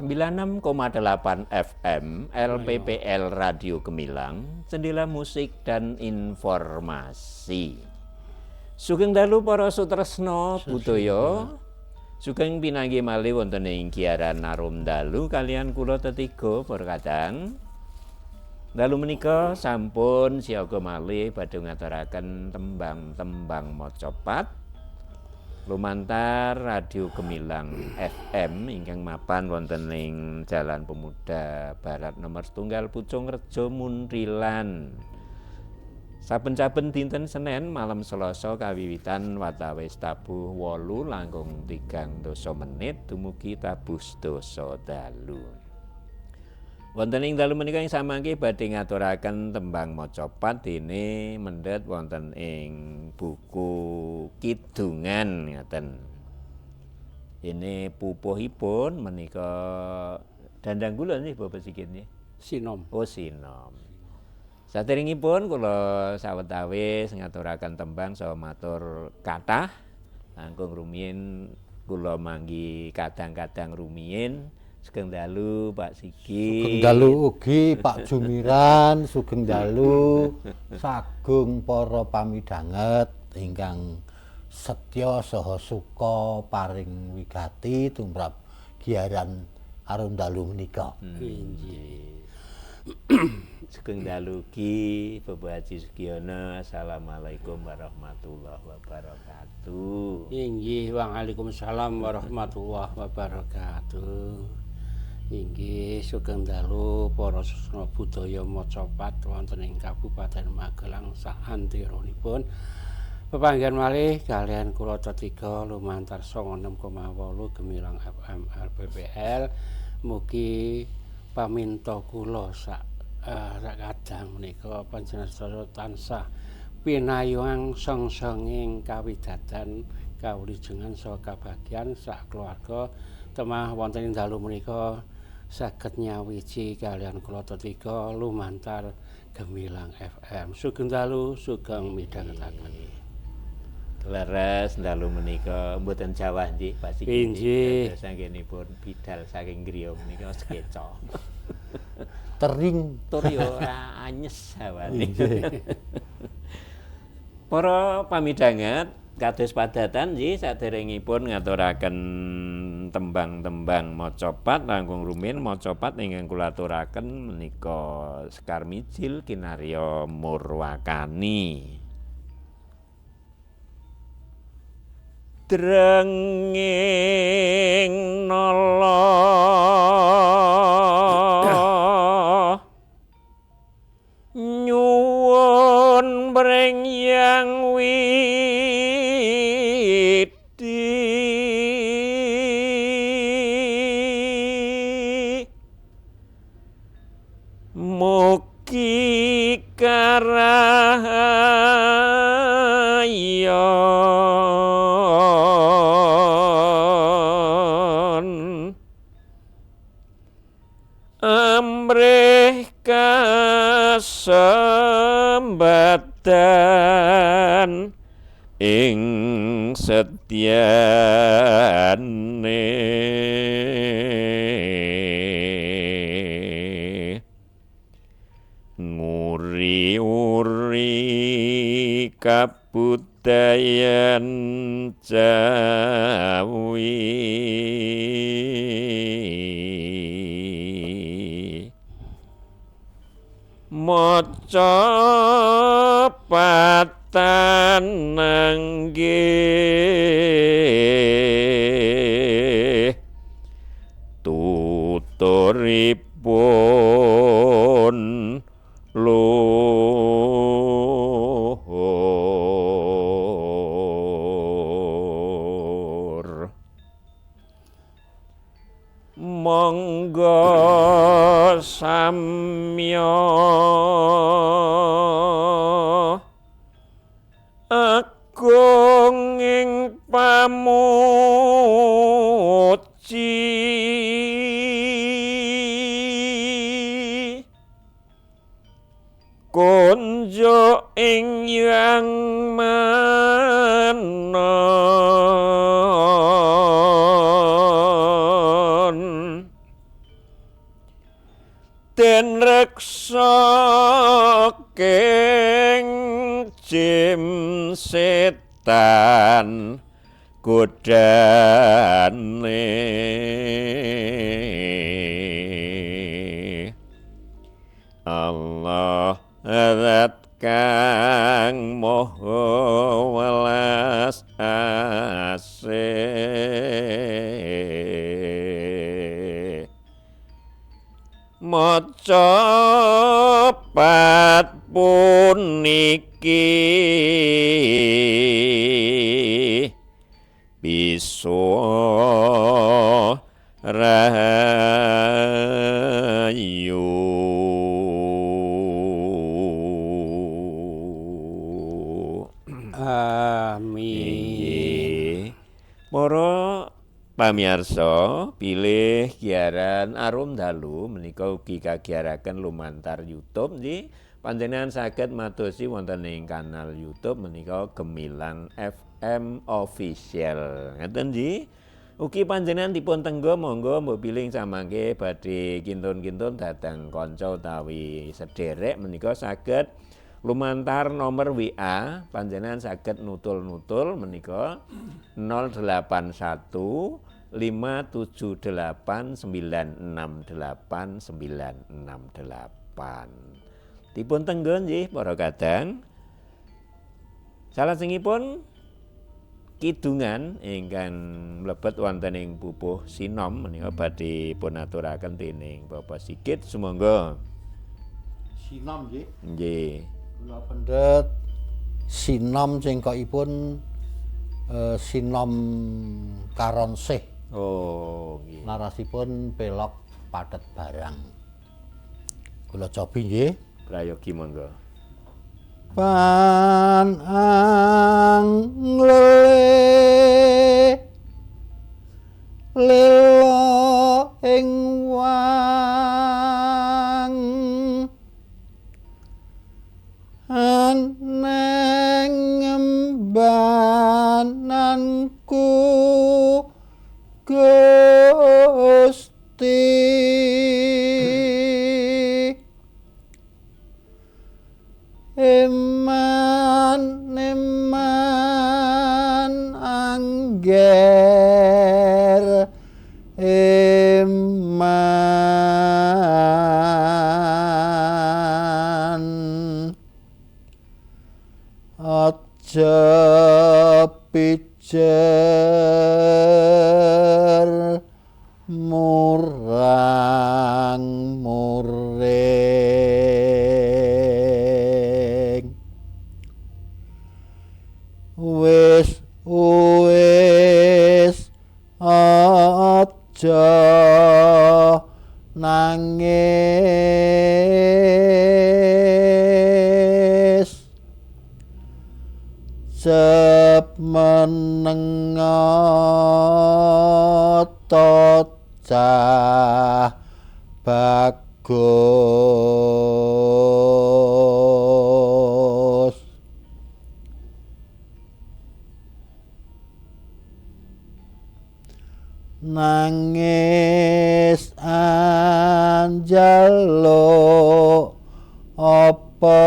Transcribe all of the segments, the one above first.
96,8 FM LPPL Radio Gemilang, jendela musik dan informasi. Sugeng dalu para sutresna budaya. Sugeng pinanggih malih wonten ing giaran Arum Dalu kalian kula tetiga para kadang. Dalu menika sampun siaga malih badhe ngaturaken tembang-tembang macapat lumantar Radio Gemilang FM ingkang mapan wonten ing Jalan Pemuda Barat nomor 1 Pucungrejo Muntilan. Saben-saben dinten Senin malam Selasa kawiwitan watawis tabuh 8 langkung 3 menit dumugi tabuh sedasa dalu. Wonten ing dalu menika ing samangke badhe ngaturaken tembang macapat dene mendhet wonten ing buku Kidungan ngaten. Ini pupuhipun menika dandang kula nggih Bapak Sigit nggih. Sinom. Oh sinom. Saderengipun kula sawetawis ngaturaken tembang saha matur kathah langkung rumiyin kula manggi kadang-kadang rumiyin. Sugeng dalu Pak Sigit. Sugeng dalu ugi Pak Jumiran, sugeng dalu sagung para pamidhanget ingkang setya saha suka paring wigati tumrap giaran Arum Dalu menika. Inggih. Sugeng dalu ugi Bapak Haji Sugiono. Assalamualaikum warahmatullahi wabarakatuh. Inggih, waalaikumsalam warahmatullahi wabarakatuh. Inggih, sugeng dalu para sasana budaya macapat wonten ing Kabupaten Magelang saanteronipun. Pepanggihan malih kalian kula tetiga lumantar 96,8 Gemilang FM LPPL. Mugi paminta kula sak kadang menika panjenengan sedaya tansah pinayungan songsonging kawidadan kawulijengan saha kabagyan sak keluarga temah wonten ing dalu menika saged nyawiji kalian kula tetiga lumantar Gemilang FM. Sugeng dalu, sugeng midhangetaken. Leres dalu menika mboten jawah nggih Pak Sigit. Inggih. Sanggenipun bidal saking griya menika sekeca. Tering tur ya ora anyes hawane. Para pamidhanget kados padatan nggih saderengipun ngaturaken tembang-tembang macapat langkung rumiyin macapat ingkang kula aturaken menika Sekar Mijil kinarya Murwakani. Drenging nala nyuwun mring Yang Widi mugi karahayon amrih kasembatan ing setyane nguri-uri kabudayan Jawi. Maca patan nggih tuturipun luhur. Monggo samya agung ing pamuji konjo ing yang manon lan godane. Allah zat kang maha welas asih, maca pat puniki bisa rahayu. Amin. Para pamirsa, bilih giaran Arum Dalu menika ugi kagiaraken lumantar YouTube nggih. Panjenengan saged madosi wonten ing kanal YouTube menika Gemilang FM Official. Ngeten nggih. Ugi panjenengan dipun tenggo monggo mbok bilih samangke badhe kintun-kintun dhateng kanca utawi sederek menika saged lumantar nomor WA panjenengan saged nutul-nutul menika 081 578 968 968. Dipun tenggo nggih para kadang. Salajengipun kidungan ingkang mlebet wonten ing pupuh sinom menika badhe pun aturaken dening Bapak Sigit. Sumangga. Sinom nggih. Nggih. Kula pendet sinom cengkokipun sinom Karonsih. Oh, nggih. Narasipun pelok pathet barang. Kula cobi nggih. Prayogi monggo. Pan angle lelo ing wang aneng ngembananku Gusti. Eman eman angger eman aja pijer murang muring wis wis aja nangis sep menenga cah bagus nangis anjaluk apa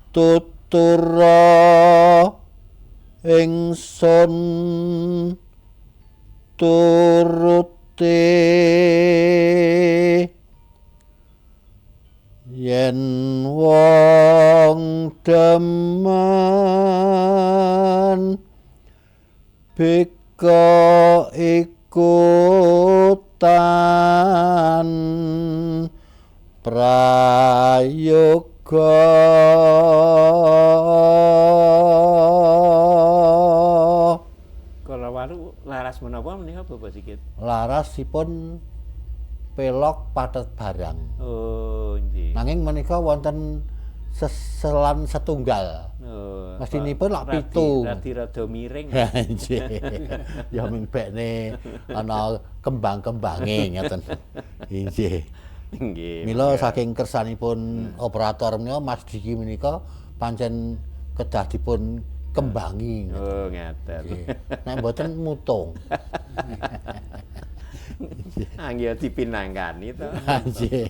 tutura ingsun turuti yen wong demen beka ikutan prayoga. Kala waru laras menapa menika Bapak Sigit? Larasipun pelok pathet barang. Oh, nggih. Nanging menika wonten seselan setunggal. Oh, mestinipun lak pitu. Radi rada miring. Nggih. Ya ming bekne ana kembang-kembange ngoten. Nggih. Nggih. Mila saking kersanipun operator menika Mas Diki menika pancen kedah dipun kembangi. Oh, ngaten. Nek mboten mutung. Angge dipinangkani to. Nggih.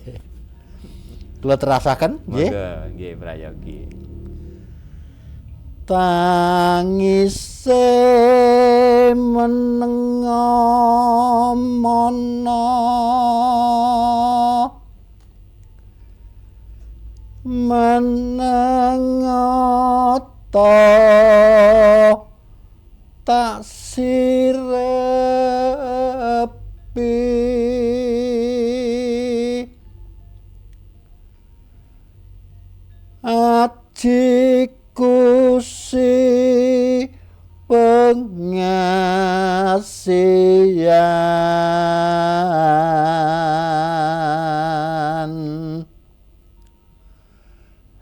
Kula terasaken nggih. Monggo nggih prayogi. Tangise menengo mono menengo to tak sirepi ajiku si pengasihan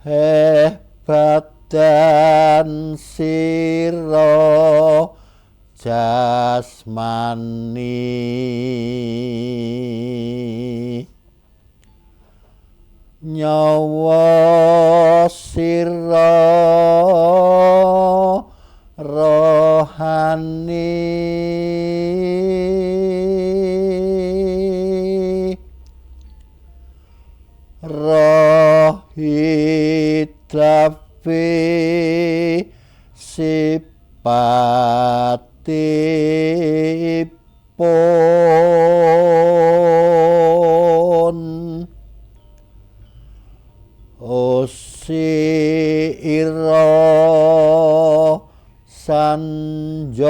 hebat dan sira jasmani nyawa sira rohani rohidafi sipatipun osi ira sanjata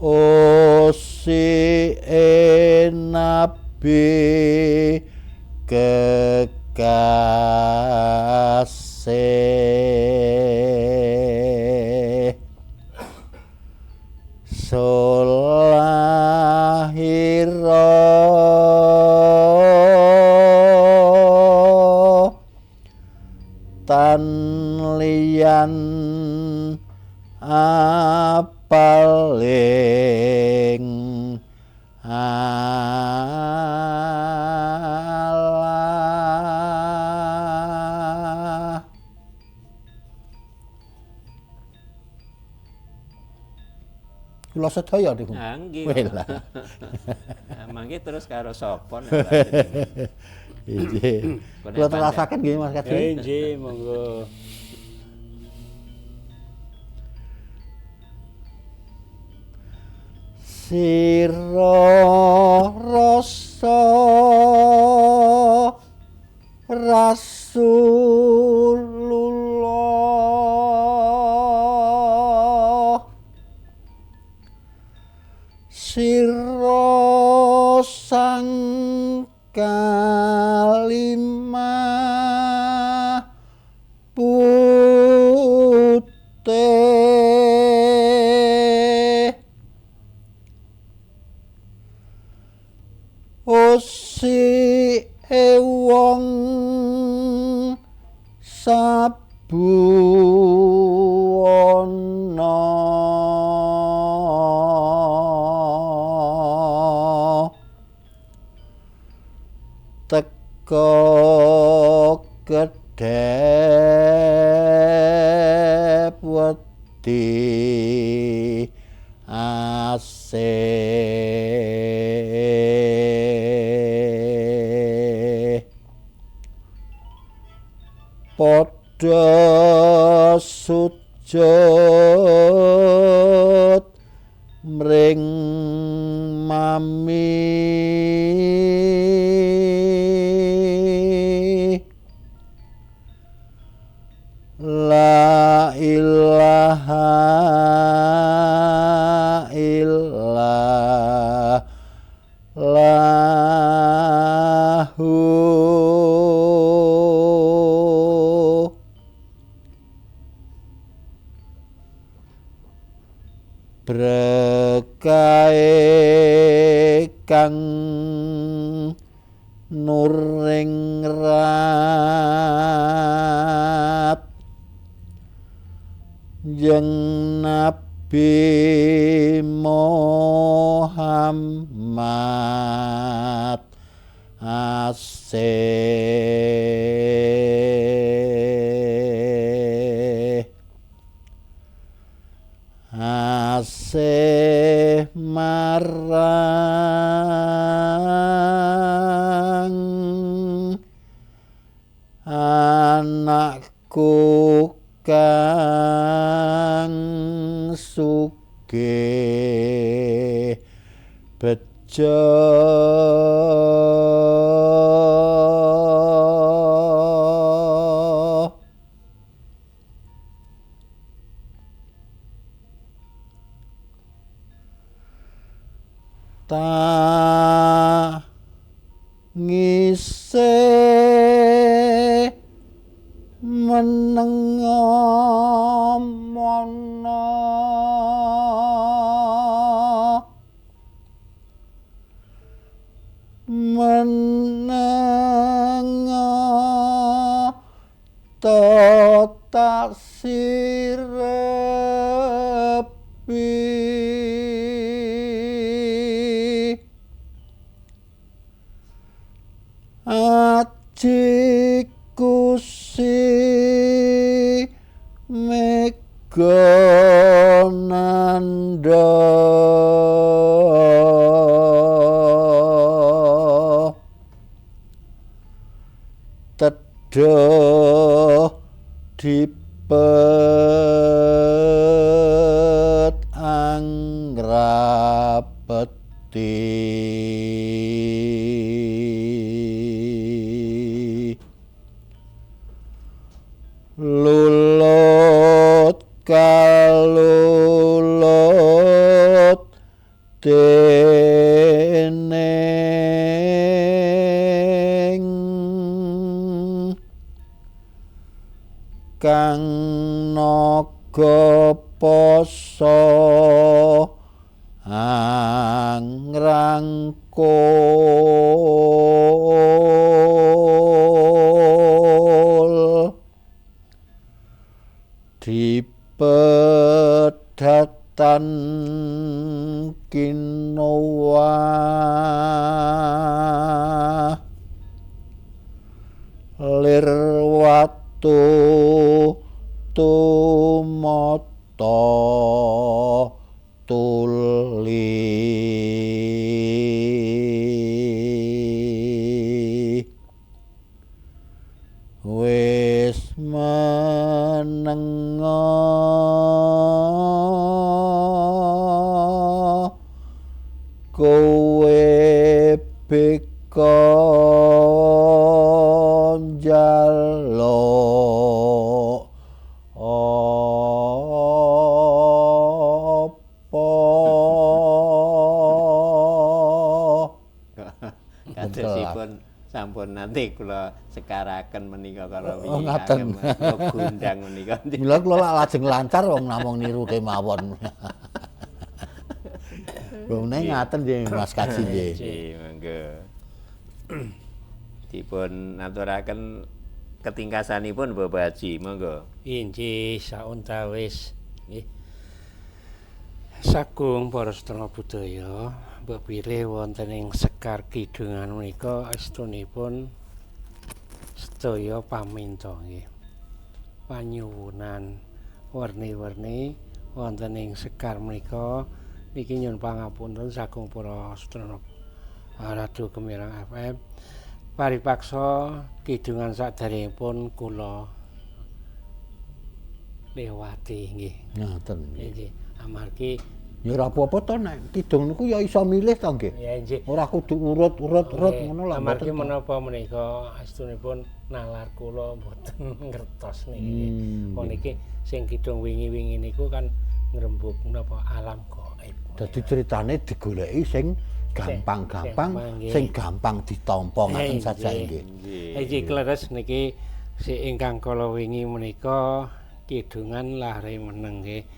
osi nabi kekasih solahira tan liyan apaling Allah. Kula sedaya niku. Ah, nggih. Welah. Mangke terus karo sapa nek Inggih. Kula terasaken nggih Mas Kadri. Nggih, monggo. Sira rasa Rasulullah sira sang kalimah putih osi wong sabuwana teka kedhep wedi asih padha sujud mring mami la ilaha illa lahu berkahe kang nuring rat jeng Nabi Muhammad asih asih marang anakku kang sugih bejo. Ta ngise menengo mono menengo to tak sirepi ajiku si mega nanda tedha dipet angrapeti lulut kalulut dening kang naga pasa angrangkul dipedhatan kinowa lir watu tumata tuli wis menengo kowe beka njaluk apa. Kadosipun sampun nanti kula sekaraken menika kala wingi ngaten. Gundang menika. Mila kula lak lajeng lancar wong namung niru kemawon. Wong nek ngaten nggih Mas Kaji nggih. Nggih, monggo. Dipun aturaken ketingkasanipun Bapak Haji, monggo. Inggih sauntawis nggih. Sagung para sedaya budaya, mbok bilih wonten ing sekar kidungan menika estunipun sedaya paminta nggih. Panyuwunan werni-werni wonten ing sekar menika niki nyuwun pangapunten sagung para sedaya Radio Gemilang FM. Paripaksa kidungan saderengipun kula lewati nggih. Ngaten nggih. Nggih. Amargi ya ora apa-apa to nek kidung niku ya iso milih to nggih. Ya nggih. Ora kudu urut-urut-urut ngono lho. Amargi menapa menika estunipun nalar kula mboten ngertos niki. Wong niki sing kidung wingi-wingi niku kan ngrembug menapa alam gaib. Dadi critane digoleki sing gampang-gampang, sing gampang ditampa ngaten saja nggih. Nggih kleres niki si ingkang kala wingi menika kidungan lare meneng nggih.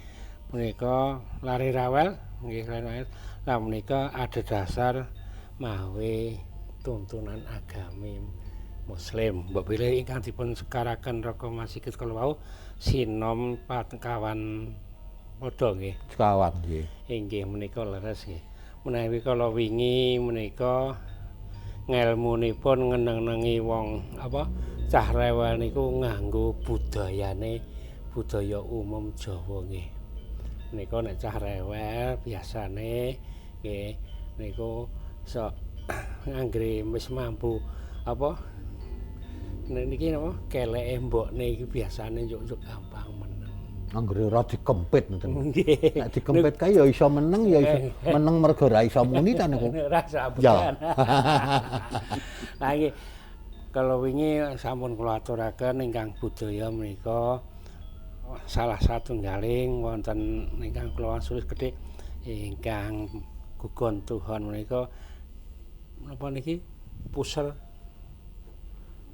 Menika lare rawel nggih lare. Lah menika adhedhasar mawe tuntunan agami Muslim. Mbok bilih ingkang dipun sekaraken Raka Mas Sigit kala wau sinom kawan padha nggih. Kawan nggih. Inggih menika leres nggih. Menawi kala wingi menika ngelmunipun ngeneng-nengi wong apa cah rewel niku nganggo budayane budaya umum Jawa nggih. Menika nek cah rewel biasane nggih niku sok anggere wis mampu apa nek niki napa keleke mbokne iki biasane njuk gampang meneng. Anggere ora dikempit ngoten. Nggih. Nek dikempit kae ya iso meneng ya iso meneng mergo ora iso muni ta niku. Ora sabutan. Lah nggih kalau wingi sampun kula aturaken ingkang budaya menika salah satunggaling wonten ingkang kula wangsul gedhe ingkang gugon Tuhan menika napa niki puser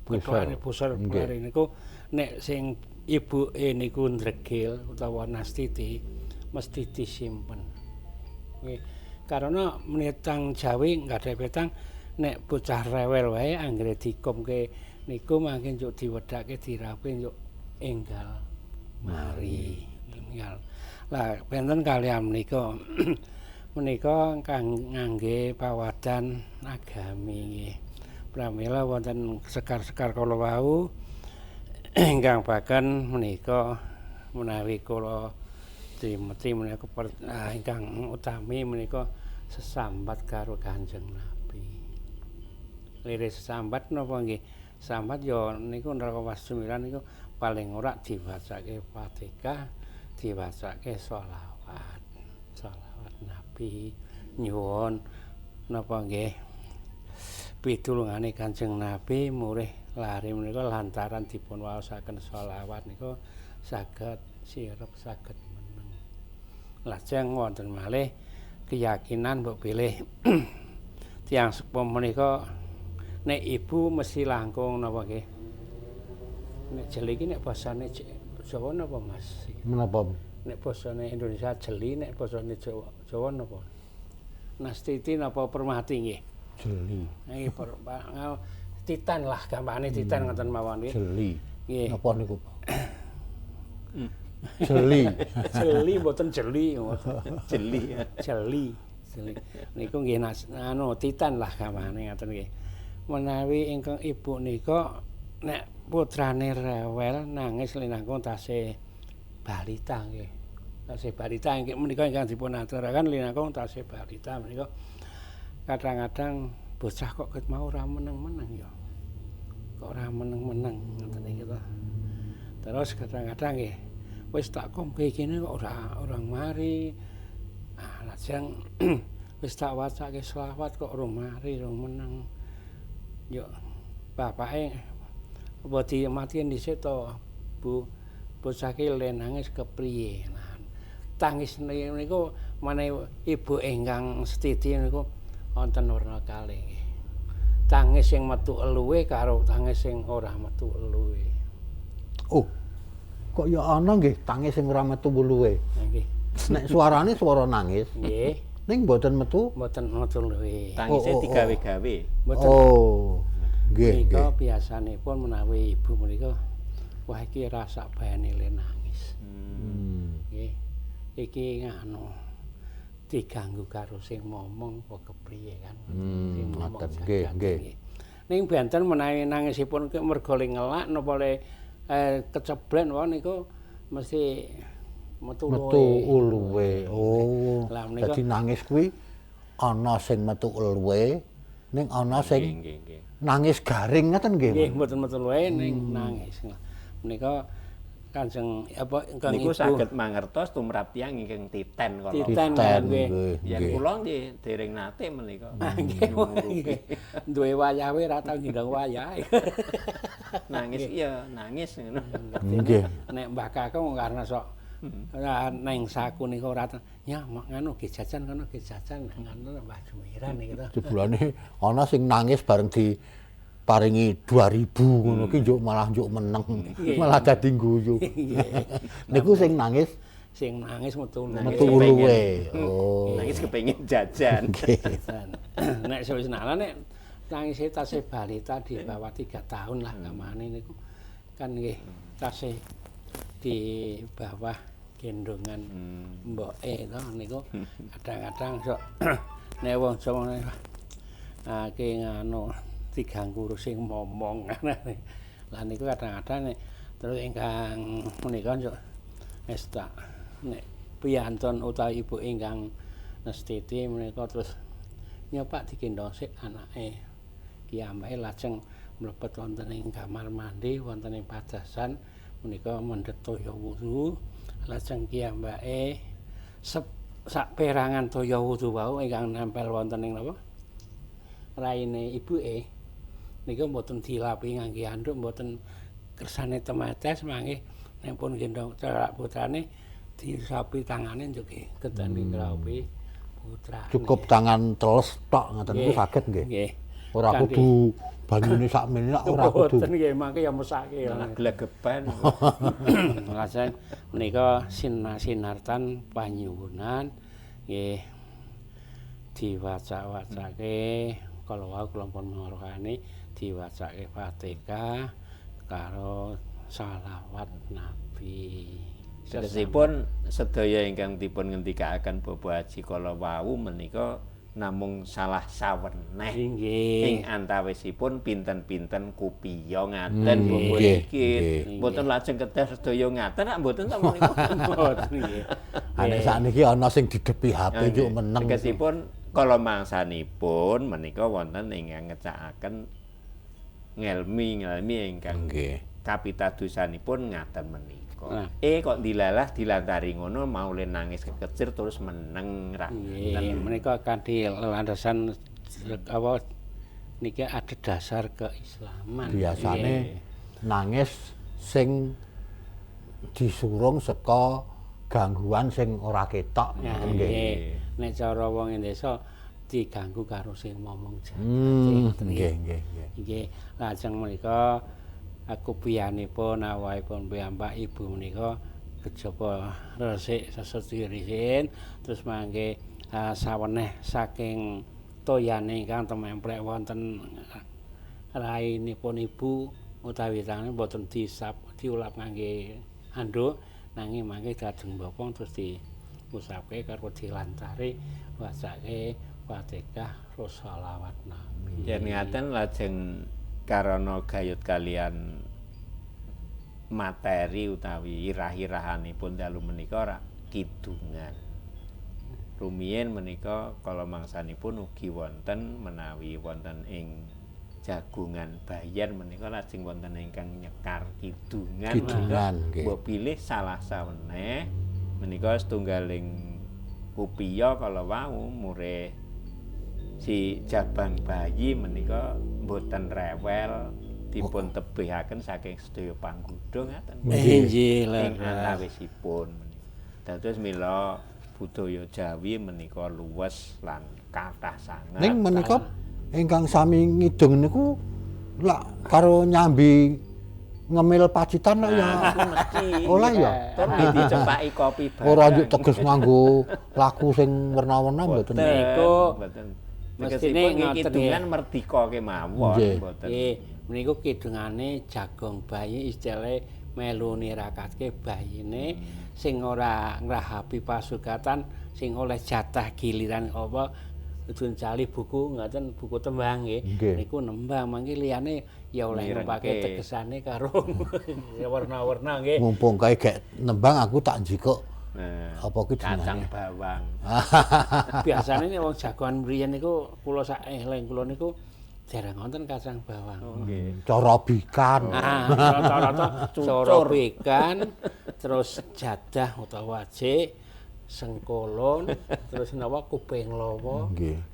Puser. Puser Nggih. niku nek sing ibuke niku ndregil utawa nastiti mesti disimpen. Nggih. Karena menitang Jawi nggadhahi petang nek bocah rewel wae anggere dikomke niku mangke njuk diwedhake dirape njuk enggal mari. Enggal. Lah benten kaliyan menika menika kang ngangge pawadan agami nggih. Pramila wonten sekar-sekar kala wau ingkang baken menika menawi kula trimeti menika ingkang utami menika sesambat karo Kanjeng Nabi. Lire sesambat napa nggih? Sambat ya niku neraka Wasumiran niku paling ora diwacake Fatihah, diwacake sholawat. Sholawat Nabi nyuwun napa nggih? Pitulungane Kanjeng Nabi murih lare menika lantaran dipun waosaken sholawat niku saged sirep saged meneng. Lajeng wonten malih keyakinan mbok bilih tiyang sepuh menika nek ibu mesti langkung napa nggih? Nek jeli iki nek basane Jawa napa Mas? Menapa? Nek basane Indonesia jeli, nek basane Jawa napa? Nastiti napa permati nggih? Jeli. Nggih, titan lah gampangane titan ngoten mawon nggih. Jeli. Nggih. Napa niku? Jeli. Jeli mboten jeli. Jeli. Jeli. Jeli. Niku nggih anu titan lah gampangane ngoten nggih. Menawi ingkang ibu nika nek putrane rewel nangis linangkung tasih balita nggih. Tasih balita nggih menika ingkang dipun aturaken linangkung tasih balita menika kadang-kadang bocah kok ket mau ora meneng-meneng ya. Kok ora meneng-meneng ngoten iki to. Terus kadang-kadang nggih wis tak komke kene kok ora mari. Ah lajeng wis tak wacake selawat kok ora mari, ora meneng. Yo bapake apa dimati dhisik to Bu, bocah ki le nangis kepriye. Nah, tangis niku menawi ibu ingkang setiti niku wonten werna kalih nggih. Tangis sing metu eluhe karo tangis sing ora metu eluhe. Oh. Kok ya ana nggih tangis sing ora metu eluhe. Nggih. Nek suarane suara nangis. Nggih. Ning mboten metu, mboten metu eluhe. Tangise digawe-gawe. Mboten. Oh. Nggih, nggih. Menika biasanipun menawi ibu menika wah iki rasa bayane le nangis. Nggih. Iki nganu diganggu karo sing momong apa kepriye kan. Sing momong. Nggih, nggih. Ning benten menawi nangisipun mergo le ngelak napa le keceblen wae niku mesti metu uluwe. Oh. Dadi nangis kuwi ana sing metu uluwe ning ana sing nangis garing ngoten nggih. Nggih, mboten metu luwe ning nangis. Menika Kanjeng apa ingkang niku ibu saged mangertos tumrap tiyang ingkang titen kala. Titen nggih. Yen kula nggih dereng nate menika. Nggih. Duwe wayahe ra tau ngindang wayahe. Nangis iya, nangis ngono. Nggih. Nek Mbah Kakung karena sok neng saku niku ora ya nganu ge jajan kono ge jajan ngono Mbah Jumiran iki to. Jebulane ana sing nangis bareng di paringi 2000 ngono ki njuk malah njuk meneng, malah dadi guyu. Niku sing nangis metu luwe. Oh. Nangis kepengin jajan. Nek wis nala nek nangise tasih balita di bawah 3 tahun lah kamane niku kan nggih tasih di bawah gendongan mboke to niku kadang-kadang sok nek wong Jawa ki nganu diganggu sing momong. Lah niku kadang-kadang nek terus ingkang menika njuk wis tak nek Piyantun utawi ibu ingkang nestiti menika terus nyopak digendhong sik anake. Kiyambake lajeng mlebet wonten ing kamar mandi wonten ing padasan menika mendhet toya wudu. Lajeng kiyambake sak perangan toya wudu wau ingkang nempel wonten ing napa? Raine ibuke niku mboten dilapi ngangge anduk, mboten kersane temetes, mangke nek pun gendhong cerak putrane diusapi tangane njuk kedan ngraupi putrane. Cukup tangan teles tok ngoten niku saged nggih. Nggih. Ora kudu banyune sakmene lak ora kudu. Mboten nggih, mangke ya mesake ya. Glegepan. Lajeng menika sinartan panyuwunan nggih diwaca-wacake kala wau kula pun ngrokani diwacake Fatihah karo salawat Nabi. Tegesipun sedaya ingkang dipun ngendikaaken Bapak Haji kala wau menika namung salah saweneh ing antawisipun pinten-pinten kupiya ngaten Bapak Sigit. Mboten lajeng kedah sedaya ngaten rak mboten ta menika. Mboten nggih. Nek sakniki ana sing didepi HP njuk meneng. Tegesipun kala mangsanipun menika wonten ingkang ngecakaken ngelmi-ngelmi ingkang kapitadosanipun ngaten menika. Kok dilalah dilantari ngono maule nangis kekejer terus meneng ra. Nggih, menika kanthi landasan apa niki ada dasar keislaman. Biasane nangis sing disurung saka gangguan sing ora ketok ngoten nggih. Nek cara wong desa diganggu karo sing momong jahat. Nggih, nggih, nggih. Lajeng menika kupiyanipun awahipun piyambak ibu menika kejaba resik sesedi riyin terus mangke saweneh saking toyane ingkang tememplek wonten rainipun ibu utawi tangane boten disap diulap ngangge anduk nanging mangke dajeng bopong terus diusapke karo dilantari wacake Fatihah terus selawat Nabi. Yen ngaten lajeng karana gayut kalian materi utawi irah-irahanipun dalu menika rak kidungan. Rumiyin menika kala mangsanipun ugi wonten menawi wonten ing jagongan bayan menika lajeng wonten ingkang nyekar kidungan. Kidungan nggih. Mbok pilih salah saweneh menika setunggaling kupiya kala wau murih si jabang bayi menika mboten rewel dipun tebihaken saking sedaya panggodha ngaten. Nggih, ing antawisipun menika. Dados mila budaya Jawi menika luwes lan kathah sanget. Ning menika ingkang sami ngidung niku lak karo nyambi ngemil Pacitan lak ya. Oleh ya. Tur dicepaki kopi barang. Ora njuk teges nganggo lagu sing werna-werna mboten. Niku mboten. Mestine kidungan merdika kemawon mboten. Nggih, meniku kidungane jagong bayi istilahe melu nirakatke bayine sing ora ngrahapi pasugatan sing oleh jatah giliran apa udun cali buku ngaten buku tembang nggih. Niku nembang mangke liyane ya oleh ngepake tegesane karo werna-werna nggih. Mumpung kae gek nembang aku tak njikuk. Apa ki jenenge? Kacang bawang. Biasane nek wong jagoan mriyen niku kula sak eling kula niku jarang wonten kacang bawang. Oh, nggih. Corobikan. Rata-rata corobikan terus jadah utawa ajik, sengkolon, terus napa kuping lawa,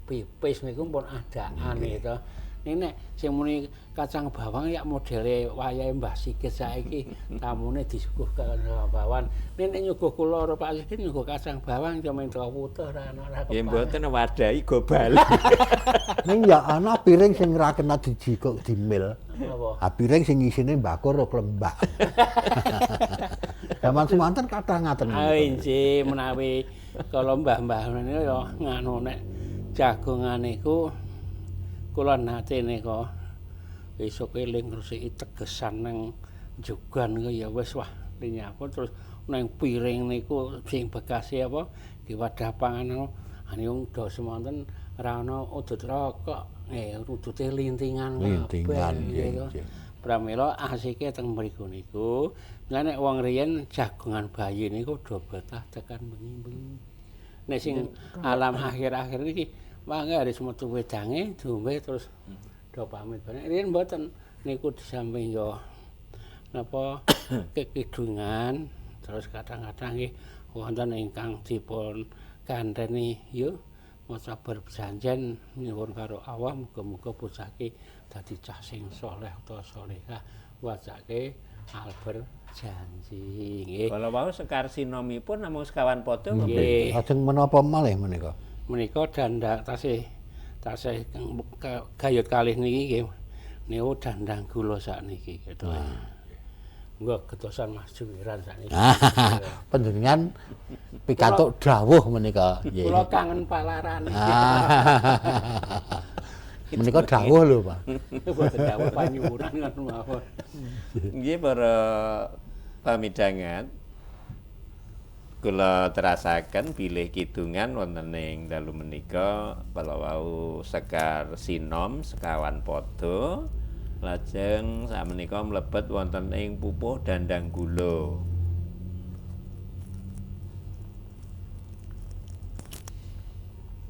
pipis niku pun adaan gitu. Ning nek sing muni kacang bawang ya modele wayahe Mbah Sigit saiki tamune disuguh kacang bawang. Ning nek nyuguh kula karo Pak Sigit nyuguh kacang bawang ya mung wutuh ora ana ora. Ya mboten wadahi go bali. Ning ya ana piring sing ora kena dijikuk dimil. Apa? Ha piring sing isine mbakor ora klembak. Zaman semanten kathah ngaten. Ah inggih menawi kala mbah-mbah niku ya nganu nek jagongan niku kula nate nika esuk eling ngresiki tegesan nang jogan niku ya wis wah linyapun terus nang piring niku sing bekase apa diwadah panganan niku do semonten ora ana udut rokok nggih udute lintingan lintingan nggih. Pramila asike teng mriku niku, lah nek wong riyen jagongan bayi niku do betah tekan bengi-bengi. Nek sing alam akhir-akhir niki mangke harus metu wedange diombe terus do pamit. Nek riyen mboten niku di samping yo napa kekidungan terus kadang-kadang nggih wonten ingkang dipun kanteni yo maca berjanjen nyuwun karo Allah muga-muga bocah iki dadi cah sing saleh utawa salehah wacake alberjanji nggih. Kala wau sekar sinomipun namung sekawan padha nggih. Lajeng menapa malih menika? Menika dandang tasih tasih gayut kalih niki nggih niku dandang gula sakniki gitu. Nggih getosan Mas Juwiran sakniki. Panjenengan pikantuk dawuh menika nggih. Kula kangen palaran. Menika dawuh lho, Pak. Boten dawuh panyuwunan ngoten mawon. Nggih para pamidangan kula terasaken bilih kidungan wonten ing dalu menika kala wau sekar sinom sekawan padha lajeng sakmenika mlebet wonten ing pupuh dandang gula.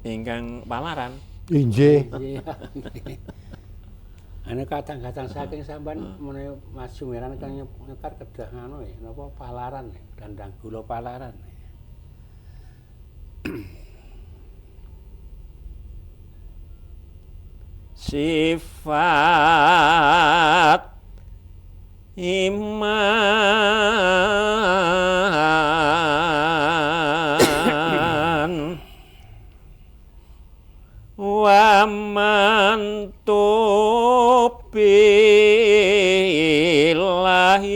Ingkang palaran. Inggih. Anu kadang-kadang saking sampean menawi Mas Jumiran kang nyekar kedah anu ya napa palaran ya, dandang gula palaran. Sifat iman wa mantu billahi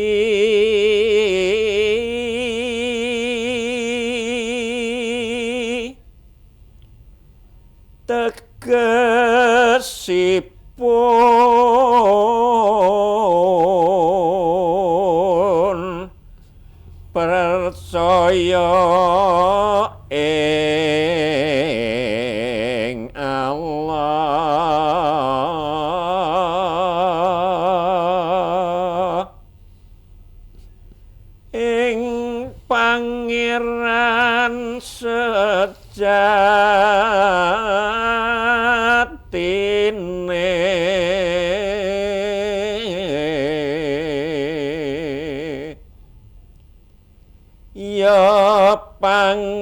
tegesipun percaya ing Allah ing Pangeran sejatine ya Pangeran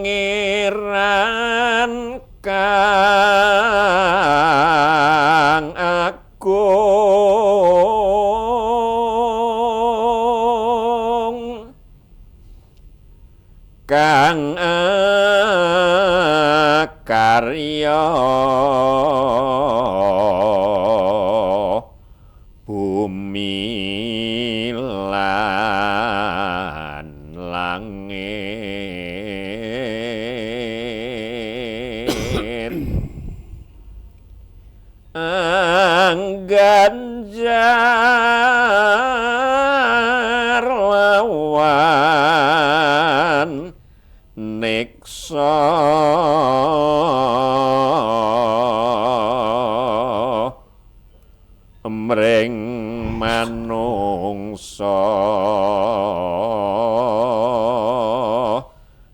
kang agung kang akarya bumi lan langit angganjar lawan niksa mring manungsa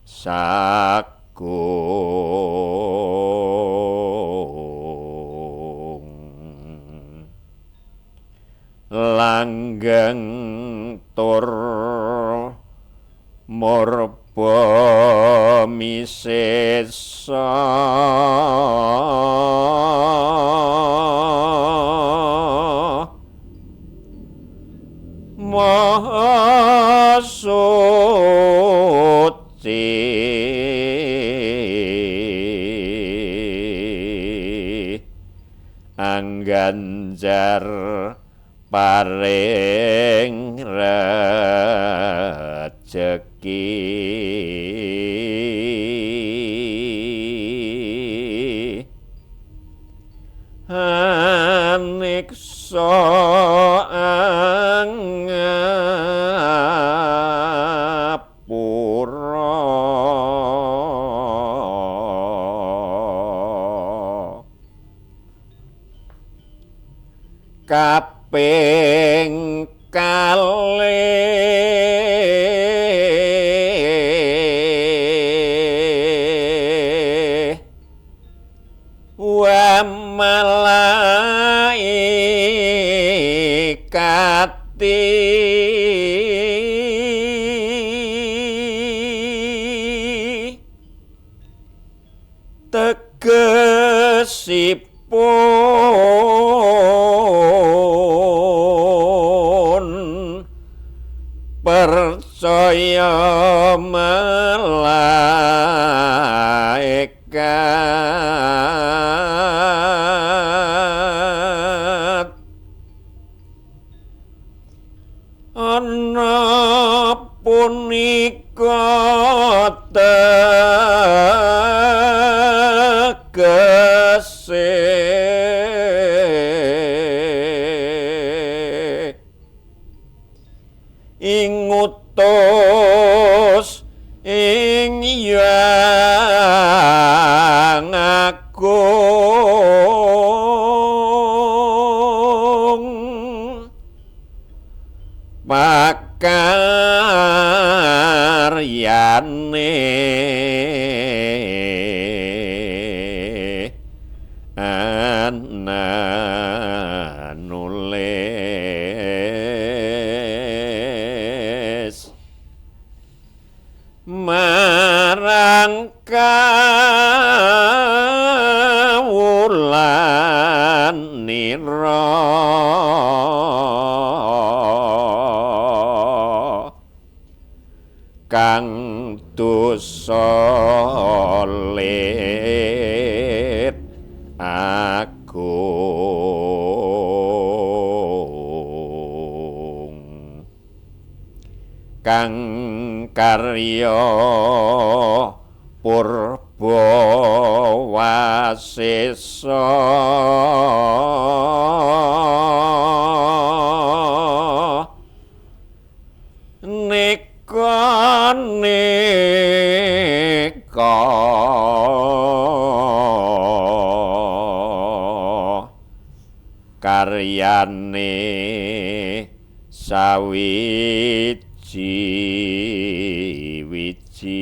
sagung langgeng tur murba misesa Maha Suci angganjar paring rejeki aniksa angapura Kaping kalih wa malaikati tegesipun percaya malaikat ana punika tegese ing utus ing Hyang Agung pakaryane ana nulis marang kawulanira kang dosa lit agung kang karya purba wasesa neka neka karyane sawiji wiji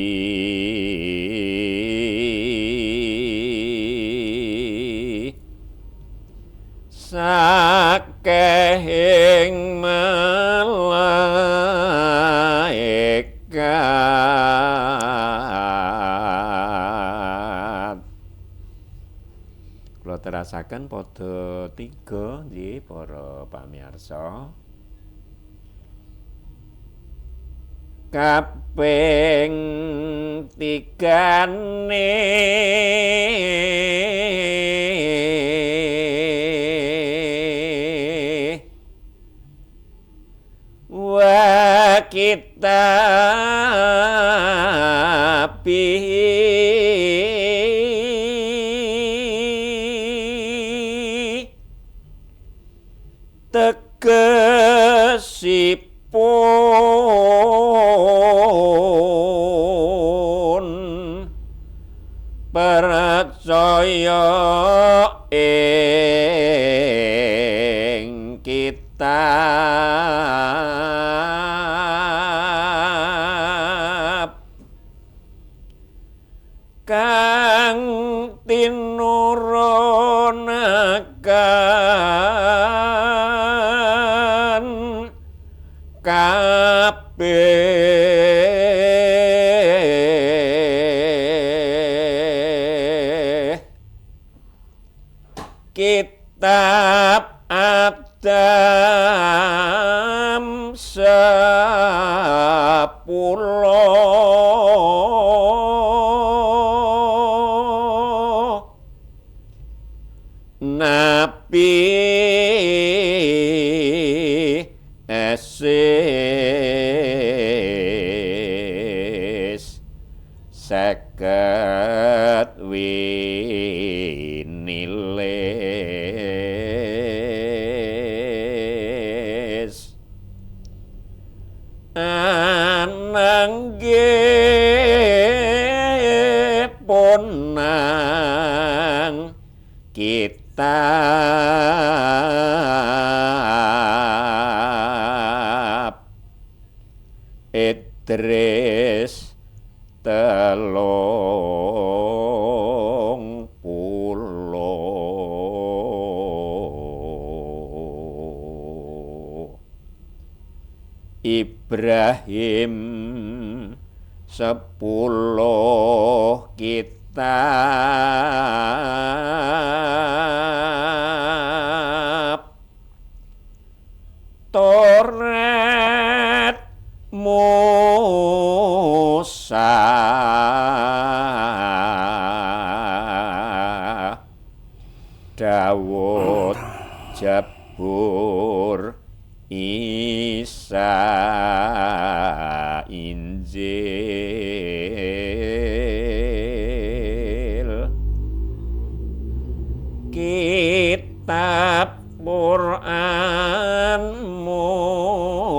sakehing malaikat. Kula terasaken padha tiga nggih para pamirsa. Kaping tigane wa kitabi tegesipun percaya ing kitab kang tinurunaken kabeh kitab Adam 10 Nabi Esis 50 winilis anangge ponang kitab Idris 30. Ibrahim 10 kitab Toret Musa Dawud Jabur Isa Injil Kitab Quran Muhammad.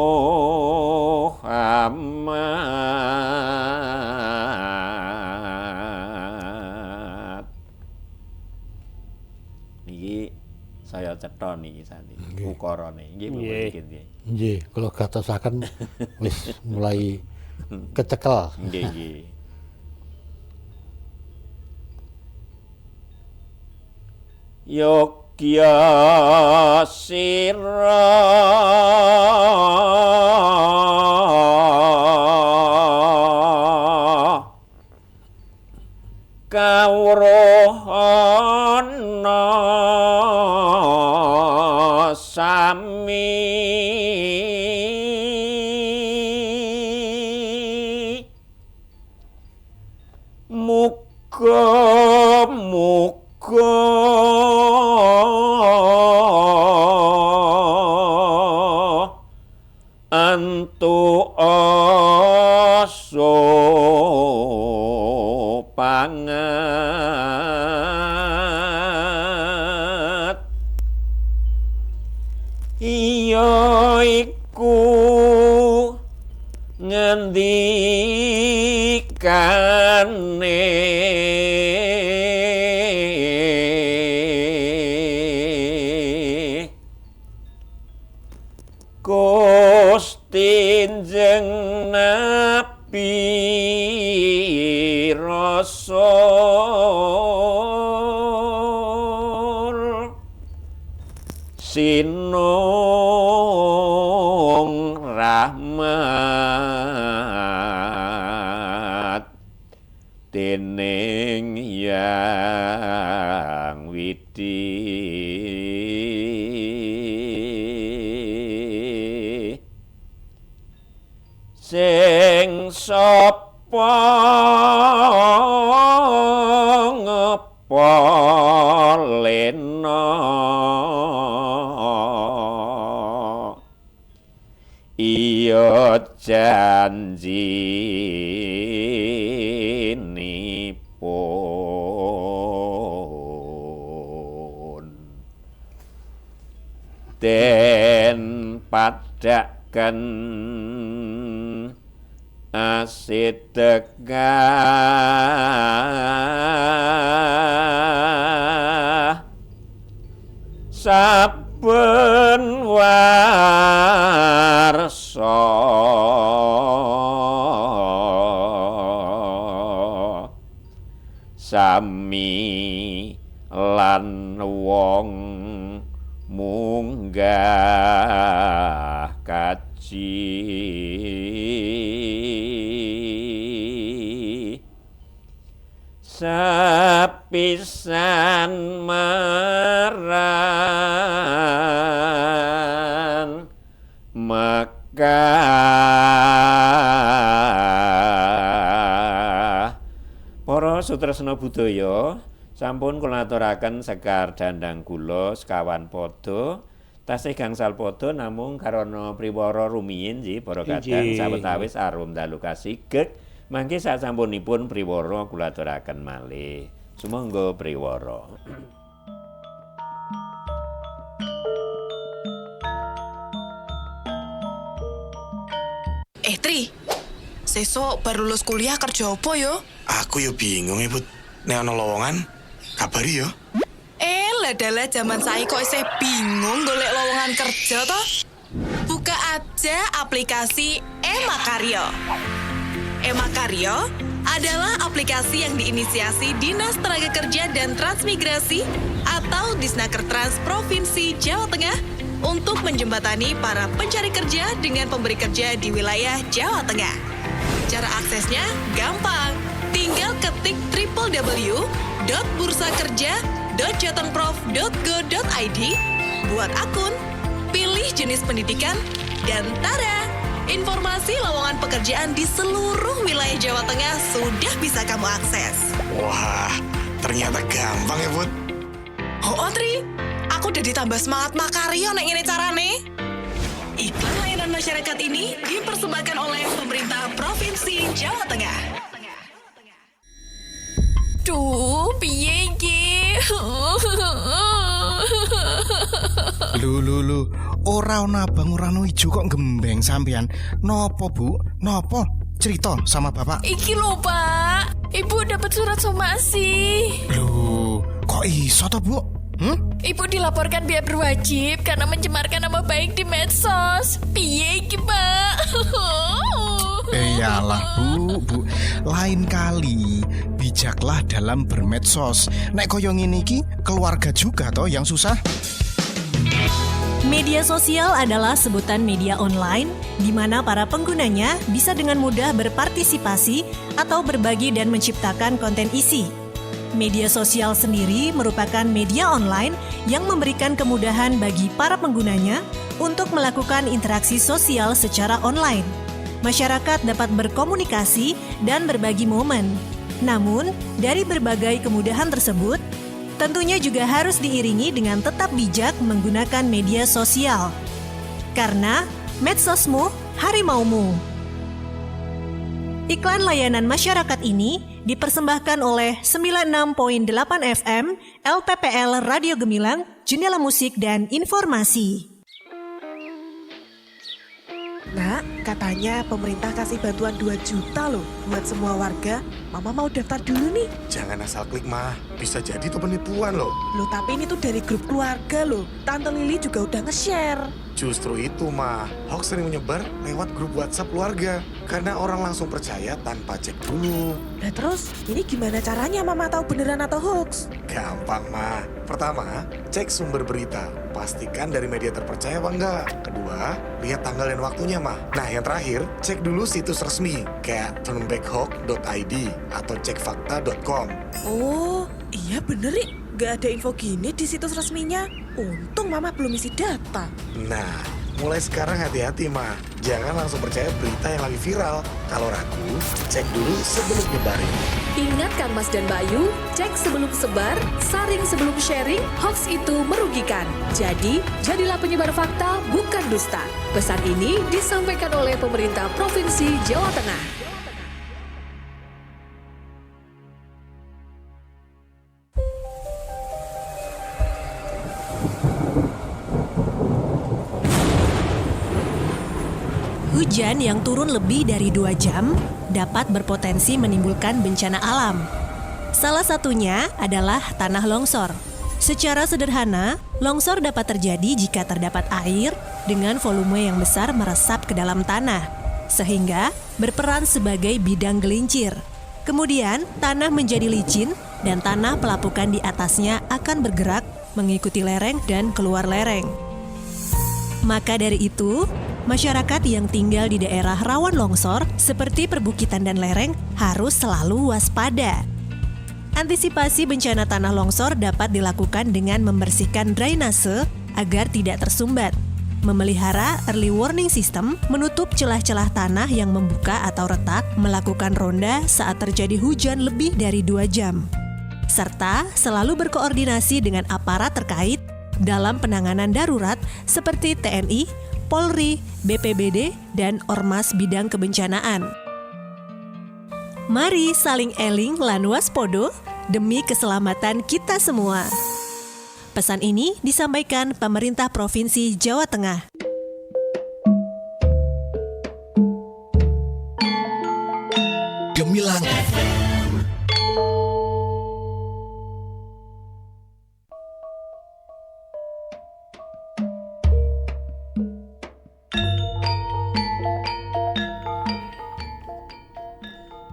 Niki saya cetha niki saniki ukarane nggih Bapak nggih. Nggih, kula gatosaken wis mulai kecekel. Nggih nggih. Yogya sira kawruhana sami muga muga antu aso pangat iya iku ngendikane Gusti Kanjeng Nabi Rasul sinung rahmat dening Yang Widi sing sapa ngepa lena iya janjinipun den padhaken asidekah saben warsa sami lan wong munggah kaji sepisan marang Mekah. Para sutresna budaya, sampun kula aturaken sekar dandang gula sekawan padha tasih gangsal padha namung karana priwara rumiyin nggih para kadang sawetawis arum dalu kasigek mangke sasampunipun priwara kula aturaken malih. Sumangga priwara. Tri, sesuk bar lulus kuliah kerja apa yo? Aku yo bingung ya, Bud. Nek ana lowongan, kabari yo. Ladalah zaman saiki kok isih bingung golek lowongan kerja toh? Buka aja aplikasi e-Makaryo. E-Makaryo adalah aplikasi yang diinisiasi Dinas Tenaga Kerja dan Transmigrasi atau Disnakertrans Provinsi Jawa Tengah untuk menjembatani para pencari kerja dengan pemberi kerja di wilayah Jawa Tengah. Cara aksesnya gampang. Tinggal ketik www.bursakerja.jatengprov.go.id, buat akun, pilih jenis pendidikan, dan tada! Informasi lowongan pekerjaan di seluruh wilayah Jawa Tengah sudah bisa kamu akses. Wah, ternyata gampang ya, Bud. Oh, Tri, aku udah ditambah semangat makaryo nek ngene carane. Iklan layanan masyarakat ini dipersembahkan oleh pemerintah Provinsi Jawa Tengah. Duh, piye iki? Lho lho lho, ora ana abang ora ana ijo kok gembeng sampean. Nopo, Bu? Nopo? Cerita sama Bapak. Iki lho, Pak. Ibu dapat surat somasi. Lho, kok iso toh, Bu? Hmm? Ibu dilaporkan pihak berwajib karena mencemarkan nama baik di medsos. Piye iki, Pak? Iyalah, Bu, Bu. Lain kali bijaklah dalam bermedsos. Nek koyo ngene iki, keluarga juga toh yang susah. Media sosial adalah sebutan media online di mana para penggunanya bisa dengan mudah berpartisipasi atau berbagi dan menciptakan konten isi. Media sosial sendiri merupakan media online yang memberikan kemudahan bagi para penggunanya untuk melakukan interaksi sosial secara online. Masyarakat dapat berkomunikasi dan berbagi momen. Namun, dari berbagai kemudahan tersebut, tentunya juga harus diiringi dengan tetap bijak menggunakan media sosial. Karena medsosmu, harimaumu. Iklan layanan masyarakat ini dipersembahkan oleh 96.8 FM LPPL Radio Gemilang, Jendela Musik dan Informasi. Nak, katanya pemerintah kasih bantuan 2 juta loh buat semua warga. Mama mau daftar dulu nih. Jangan asal klik, Mah. Bisa jadi itu penipuan loh. Loh, tapi ini tuh dari grup keluarga loh. Tante Lili juga udah nge-share. Justru itu, Mah. Hoax sering menyebar lewat grup WhatsApp keluarga. Karena orang langsung percaya tanpa cek dulu. Lah terus, ini gimana caranya Mama tahu beneran atau hoax? Gampang, Mah. Pertama, cek sumber berita. Pastikan dari media terpercaya apa enggak. Kedua, lihat tanggal dan waktunya, Mah. Nah, yang terakhir, cek dulu situs resmi kayak turnbackhoax.id atau cekfakta.com. Oh, iya bener, Rik. Gak ada info gini di situs resminya. Untung Mama belum isi data. Nah, mulai sekarang hati-hati, Ma. Jangan langsung percaya berita yang lagi viral. Kalau ragu, cek dulu sebelum nyebarin. Ingat Kang Mas dan Bayu, cek sebelum sebar, saring sebelum sharing, hoax itu merugikan. Jadi, jadilah penyebar fakta, bukan dusta. Pesan ini disampaikan oleh pemerintah Provinsi Jawa Tengah. Hujan yang turun lebih dari 2 jam dapat berpotensi menimbulkan bencana alam. Salah satunya adalah tanah longsor. Secara sederhana, longsor dapat terjadi jika terdapat air dengan volume yang besar meresap ke dalam tanah, sehingga berperan sebagai bidang gelincir. Kemudian, tanah menjadi licin dan tanah pelapukan di atasnya akan bergerak mengikuti lereng dan keluar lereng. Maka dari itu, masyarakat yang tinggal di daerah rawan longsor seperti perbukitan dan lereng harus selalu waspada. Antisipasi bencana tanah longsor dapat dilakukan dengan membersihkan drainase agar tidak tersumbat, memelihara early warning system, menutup celah-celah tanah yang membuka atau retak, melakukan ronda saat terjadi hujan lebih dari 2 jam, serta selalu berkoordinasi dengan aparat terkait dalam penanganan darurat seperti TNI, Polri, BPBD, dan Ormas bidang kebencanaan. Mari saling eling lan waspodo demi keselamatan kita semua. Pesan ini disampaikan pemerintah Provinsi Jawa Tengah. Gemilang FM.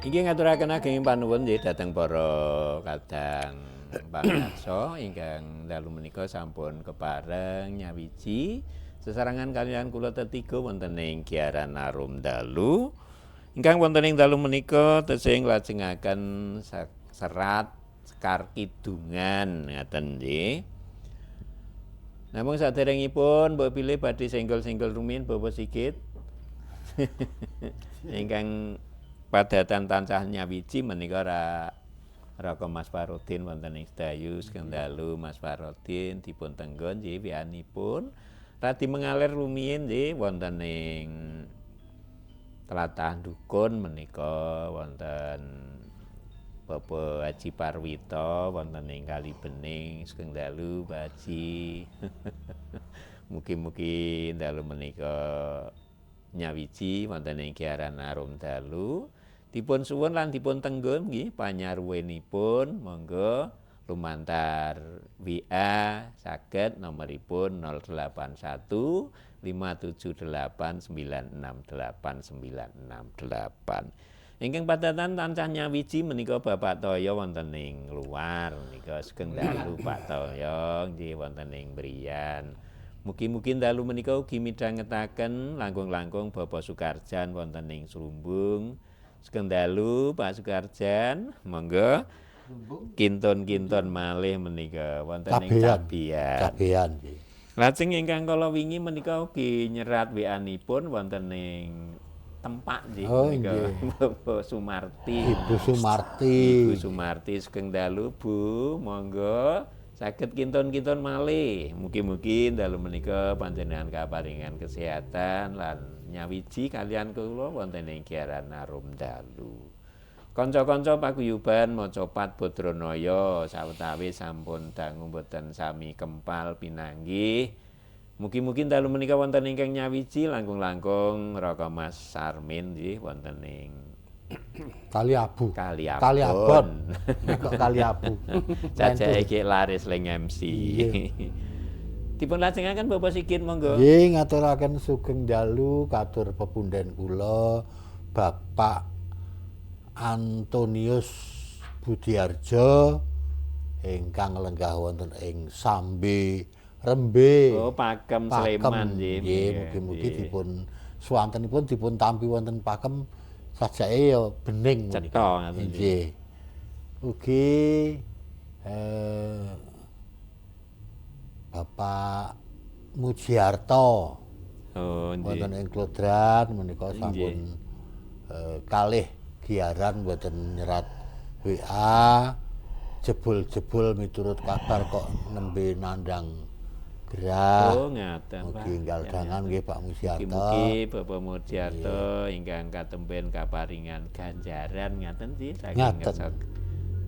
Inggih ngaturaken ageng panuwun nggih dhateng para kadang pamirsa ingkang dalu menika sampun kepareng nyawiji sesarengan kaliyan kula tetiga wonten ing Giaran Arum Dalu. Ingkang wonten ing dalu menika tesih nglajengaken serat Sekar Kidungan ngaten nggih. Namung saderengipun mbok bilih badhe senggol-senggol rumiyin Bapak Sigit. Ingkang padatan tansah nyawiji menika Raka Mas Farodin wonten ing Sedayu. Sugeng dalu Mas Farodin, dipun tenggon nggih wianipun. Radi mengalir rumiyin nggih wonten ing tlatah Dukun menika wonten Bapak Haji Parwito wonten ing Kali Bening. Sugeng dalu Pak Haji. Mugi-mugi dalu menika nyawiji wonten ing Giaran Arum Dalu. Dipun suwun lan dipun tenggon nggih panyarwenipun, monggo lumantar WA saged nomoripun 081 578 968 968. Ingkang padatan tansah nyawiji menika Bapak Toyo wonten ing luar menika. Sugeng dalu Pak Toyo nggih wonten ing Brian. Mugi-mugi dalu menika ugi midhangetaken langkung-langkung Bapak Sukarjan wonten ing Srumbung. Sugeng dalu Pak Sukarjan, monggo kinton-kinton malih menika wonten ing Cabean. Cabean. Cabean nggih. Lajeng ingkang kala wingi menika ugi nyerat WA-nipun wonten ing Tempak nggih Oh, menika nggih. Bapak Sumarti. Ibu Sumarti. Ibu Sumarti, sugeng dalu Bu, monggo saged kinton-kinton malih. Mugi-mugi dalu menika panjenengan kaparingan kesehatan lan nyawiji kaliyan kula wonten ing Giaran Arum Dalu. Kanca-kanca paguyuban Macapat Badranaya sawetawis sampun dangu boten sami kempal pinanggih. Mugi-mugi dalu menika wonten ingkang nyawiji langkung-langkung Raka Mas Sarmin nggih wonten ing Kali Abu. Kali Abon. Kali Abon. Kok Kali Abu. Jajake iki laris ling MC. Iya. Dipun lajengaken Bapak Sigit, monggo. Nggih ngaturaken sugeng dalu katur pepunden kula Bapak Antonius Budiarjo ingkang lenggah wonten ing Sambe Rembe. Oh, Pakem Sleman nggih. Nggih, mugi-mugi dipun suwantenipun dipun tampi wonten Pakem sajake ya bening menika. Cetha ngaten nggih. Nggih. Ugi Bapak Mujiarto Oh, nggih. wonten ing Klodran menika sampun kalih giaran mboten nyerat WA, jebul-jebul miturut kabar kok nembe nandang gerah. Oh, ngaten, Pak. Mugi enggal dangan nggih Pak Mujiarto. Mugi-mugi Bapak Mujiarto ingkang katemben kaparingan ganjaran ngaten sih saking Ngaten.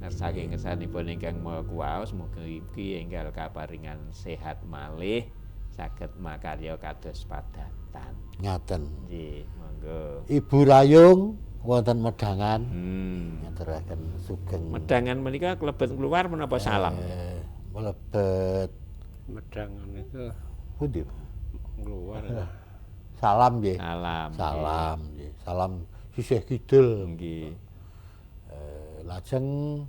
Saking ngersanipun ingkang Maha Kuwaos, mugi-mugi enggal kaparingan sehat malih saged makarya kados padatan. Ngaten. Nggih, monggo. Ibu Rayung wonten Medangan. Ngaturaken sugeng. Medangan menika klebet keluar menapa salam? Mlebet Medangan itu pundi? Keluar. Salam nggih. Salam. Salam nggih. Salam sisih kidul. Nggih. Lajeng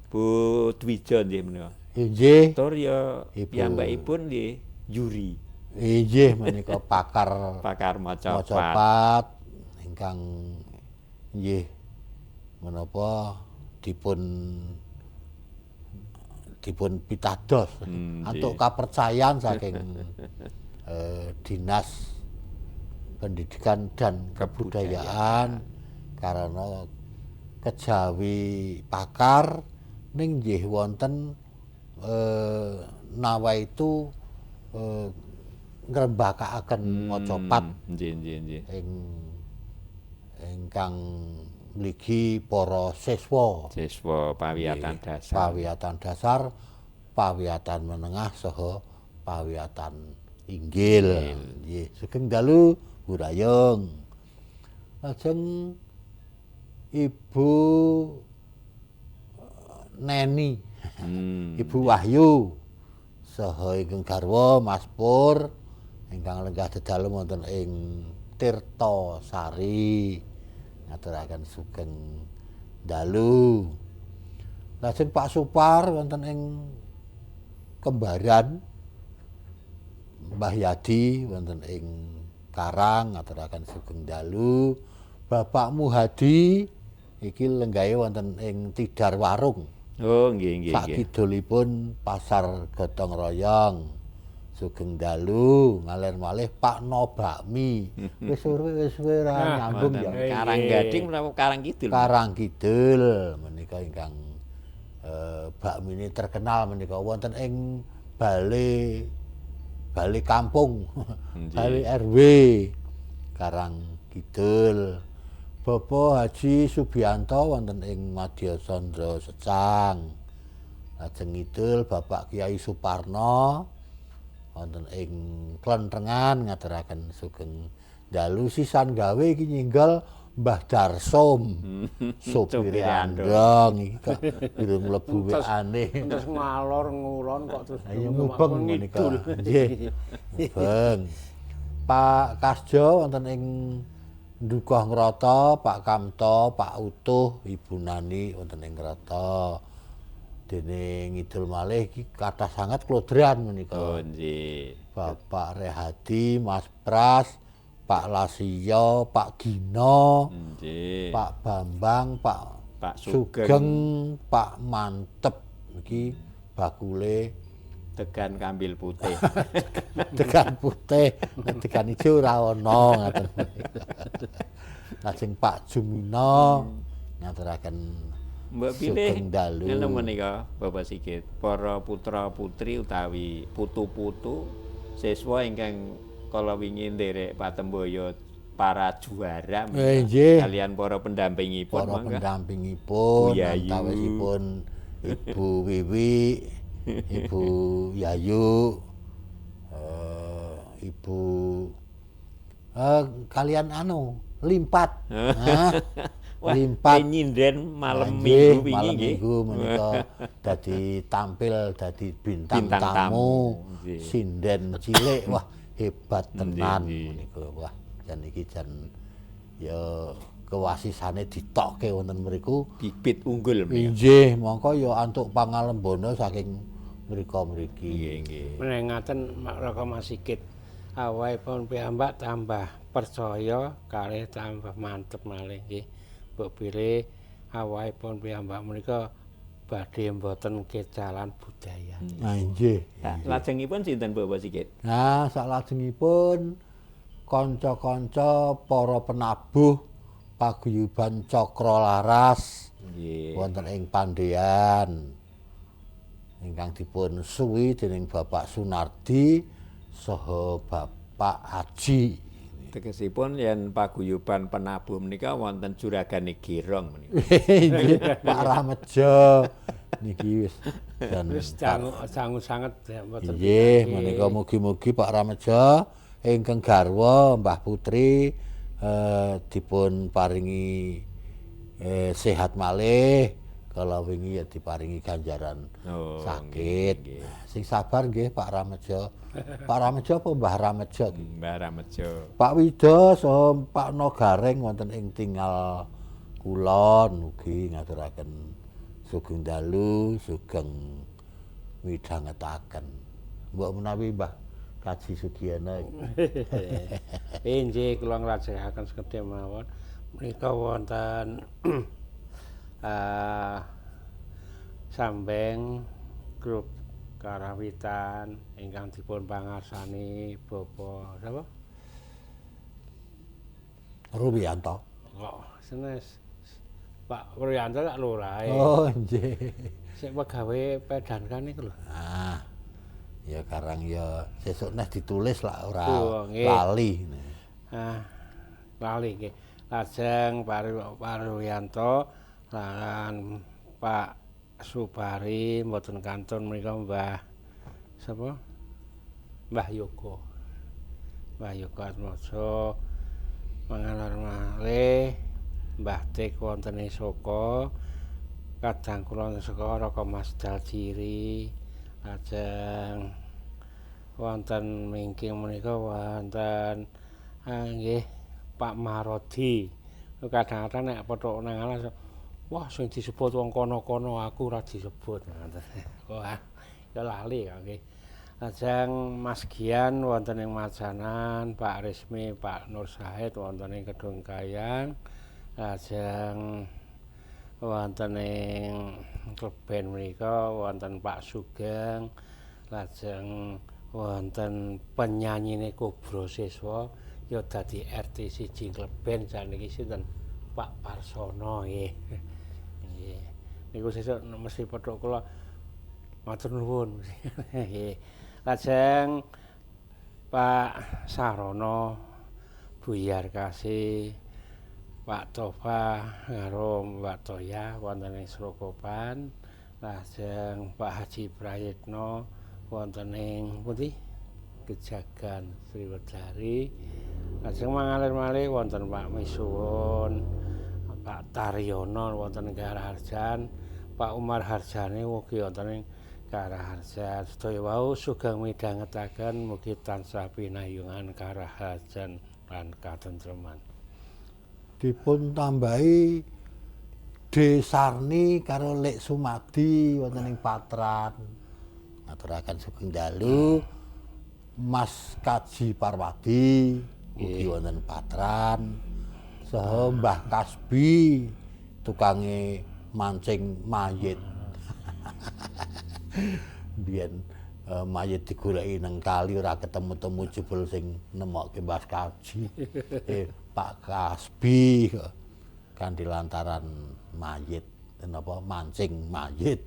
Bu Dwijo nggih menika. Inggih. Tur ya Ibu. piyambakipun nggih juri. Inggih menika pakar Pakar macapat. Macapat ingkang nggih menapa dipun dipun pitados antuk kapercayan saking Dinas Pendidikan dan Kebudayaan karena kejawi pakar ning nggih wonten nawaitu ngrembakakaken macapat Nggih, nggih, nggih. ing ingkang mligi para siswa. Siswa pawiyatan Nggih, dasar. Pawiyatan dasar, pawiyatan menengah saha pawiyatan inggil. Nggih, sugeng dalu Bu Rayung. Lajeng Ibu Neni. Ibu Wahyu saha ingkang garwa Mas Pur ingkang lenggah dedalem wonten ing Tirta Sari ngaturaken sugeng dalu. Lajeng Pak Supar wonten ing Kembaran, Mbah Yadi wonten ing Karang ngaturaken sugeng dalu. Bapak Muhadi iki lenggahe wonten ing Tidar Warung. Oh, nggih nggih nggih. Sakidulipun Pasar Gotong Royong. Sugeng dalu, ngalir malih Pak No Bakmi. Wis suwe wis suwe ora nyambung ya. Karang Gading menapa Karang Kidul? Karang Kidul menika ingkang bakmine terkenal menika wonten ing bale bale kampung, bale RW Karang Kidul. Bapak Haji Subianto wonten ing Madya Candra Secang. Lajeng ngidul Bapak Kiai Suparno wonten ing Klentrengan ngaturaken sugeng dalu. Sisan gawe iki nyinggol Mbah Darsom, sopire andong iki kok durung mlebu WA-ne. Terus ngalor ngulon kok terus ayo mubeng menika. Nggih. Mubeng. Pak Kasjo wonten ing Dukuh Ngrata, Pak Kamto, Pak Utuh, Ibu Nani wonten ing Ngrata. Dene ngidul malih iki kathah sanget klodran menika. Oh nggih. Bapak Rehadi, Mas Pras, Pak Lasiyo, Pak Gino, nggih. Pak Bambang, Pak Sugeng, Sugeng, Pak Mantep iki bakule degan kambil putih. Degan putih, degan ijo ora ana ngaten. Lajeng Pak Jumino ngaturaken Mbok pilih sugeng dalu. Ngene menika Bapak Sigit, para putra-putri utawi putu-putu siswa ingkang kala wingi nderek patemboyo para juara nggih. Kalian para pendampingipun para mangga. Pendampingipun antawisipun Ibu Wiwi, Ibu Yayu, Ibu kalian anu Limpat. Nah, wah, Limpat nyinden malam nggih, minggu wingi malam nggih. Minggu menika dadi tampil dadi bintang, bintang tamu, nggih. Sinden cilik, wah hebat tenan Nggih, menika. Wah, jan iki jan ya kewasisane ditokke wonten mriku. Bibit unggul menika. Inggih, mongko ya antuk pangalembana saking mriko mriki. Nggih, nggih. Menawi ngaten Raka Mas Sigit, awakipun piyambak tambah percaya kalih tambah mantep malih nggih. Mbok bilih awakipun piyambak menika badhe mboten kecalan budaya. Nah, inggih. Nah, lajengipun sinten Bapak Sigit? Nah, saklajengipun kanca-kanca para penabuh paguyuban Cakra Laras nggih wonten ing Pandean ingkang dipun suwi dening Bapak Sunardi saha Bapak Aji. Tegesipun yen paguyuban penabuh menika wonten juragane Girong menika. Nggih, Pak Ramejo niki wis jan wis dangu sanget ya mboten. Nggih, menika mugi-mugi Pak Ramejo ingkang garwa Mbah Putri dipun paringi sehat malih, kala wingi ya diparingi ganjaran sakit. Nggih, nggih. Sing sabar nggih Pak Ramejo. Pak Ramejo apa Mbah Ramejo iki? Mbah Ramejo. Pak Wido saha Pak Nogareng wonten ing Tingal Kulon ugi ngaturaken sugeng dalu, sugeng midhangetaken. Mbok menawi Mbah Kaji Sugiono iki. Inggih kula nglajengaken sekedhik mawon. Menika wonten sambeng grup karawitan ingkang dipun pangarsani Bapak sapa? Ruwiyanto. Kok senes Pak Ruwiyanto tak lurahe. Oh nggih. Sing pegawe pedan kan niku lho. Ah. Ya karang ya sesuk neh ditulis lak ora lali. Ah, lali nggih. Lajeng Pak Ruwiyanto lan Pak Subari mboten kantun menika Mbah sapa? Mbah Yoga. Mbah Yoga Atmojo mangalar malih Mbah Tik wonten ing Soka, kadang kula saka Raka Mas Daljiri, lajeng wonten mingking menika wonten nggih Pak Marodi. Kadang-kadang nek pethuk nang alas Wah, sing disebut wong kono-kono aku ora disebut ngoten. Wah, ya lali kok nggih. Lajeng Mas Gian wonten ing Macanan, Pak Rismi, Pak Nur Sahid wonten ing Kedung Kayang. Lajeng wonten ing Kleben menika wonten Pak Sugeng. Lajeng wonten penyanyine Kobra Siswa ya dadi RT 1 Kleben saniki sinten Pak Parsono nggih. Nggih. Niku sesuk mesti petuk kula matur nuwun. Nggih. Lajeng Pak Sarono, Bu Yarkasi, Pak Tofa karo Mbak Toya wonten ing Srokopan. Lajeng Pak Haji Prayitno wonten ing pundi? Kejagan Sriwedari. Lajeng mangalir malih wonten Pak Misuwun, Pak Taryono wonten ing Karaharjan, Pak Umar Harjane ugi wonten ing Karaharjan. Sedaya wau sugeng midhangetaken mugi tansah pinayungan karaharjan lan katentreman. Dipun tambahi Desarni karo Lek Sumadi wonten ing Patran. Aturaken sugeng dalu Mas Kaji Parwadi ugi wonten Patran. Saha Mbah Kasbi tukange mancing mayit. Biyen mayit digoleki nang kali ora ketemu-temu jebul sing nemokke Mbah Kaji. Pak Kasbi kanthi lantaran mayit napa mancing mayit.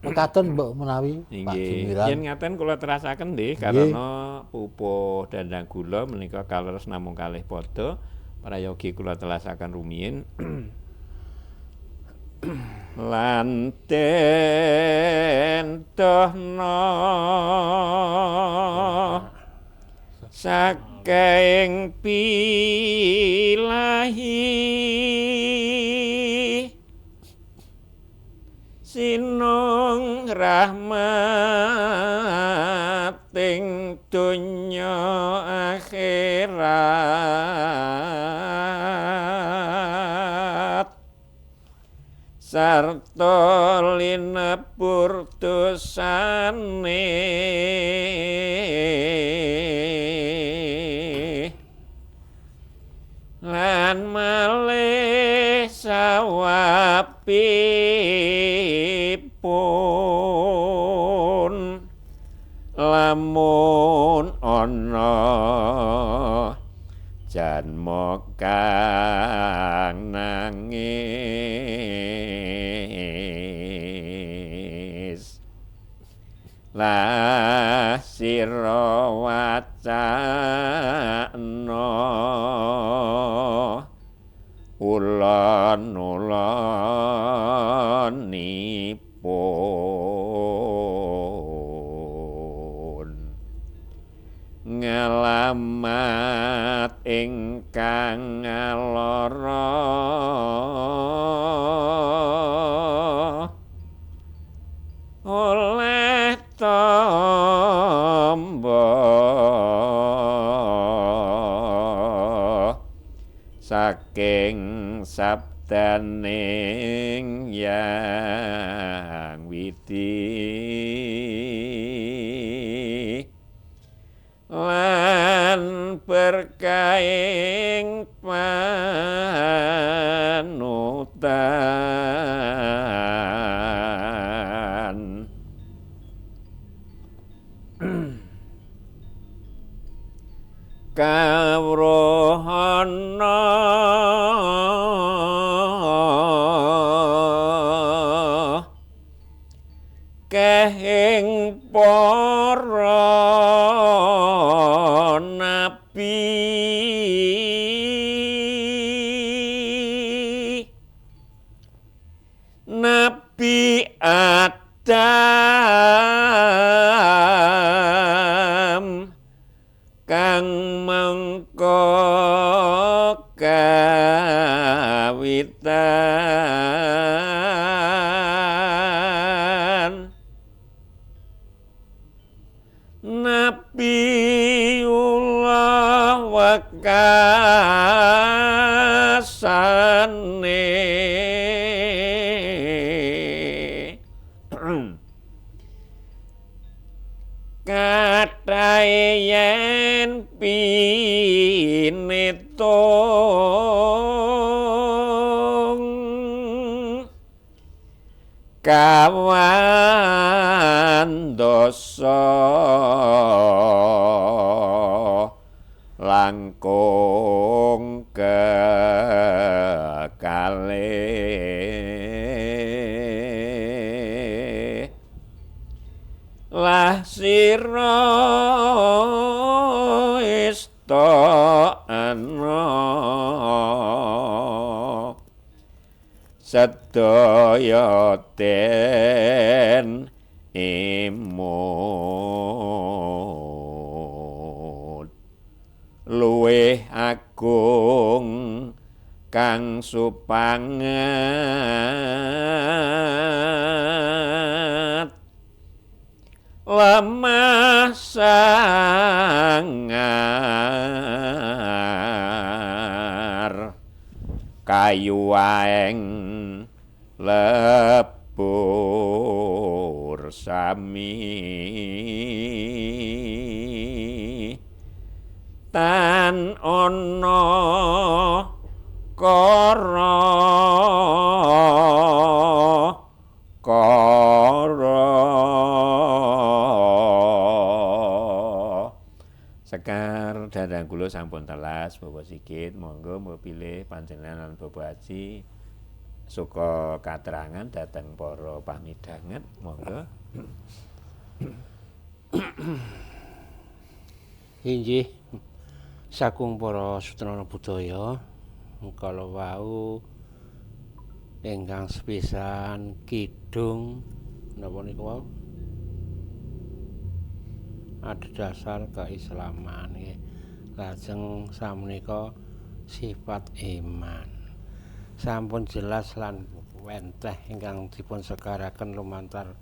Mekaten mbok menawi Pak Jumiran. Yen ngaten kula terasaken nggih karena pupuh dandang gula menika kaleres namung kalih padha. Prayogi kula telasaken rumiyin. Lan den tohna saking pilahi sinung rahmating donya akhirat sarta linebur dosane lan malih sawabipun lamun ana janma kang nangis lah sira wacana ulon-ulonipun ngalamat ingkang ngalara oleh tamba saking sabdaning Yang Widi lan berkaing panutan kawruhana kehing para nabi Nabi Adam kang mengko kawitan Nabiullah wekasane Yen pinetung kawan dosa langkung kekalih lah sira ista ana sedaya den imut luwih agung kang supangat lemah sangar kayu aeng lebur sami tan ana kara kara. Sekar dandang kula sampun telas Bapak Sigit, monggo mbok pilih panjenengan lan Bapak Haji suka katerangan dhateng para pamidhanget, monggo. Inggih, sagung para sutrana budaya kala wau ingkang sepisan kidung napa niku wau adhedhasar keislaman nggih. Lajeng samenika sifat iman. Sampun jelas lan wenteh ingkang dipun sekaraken lumantar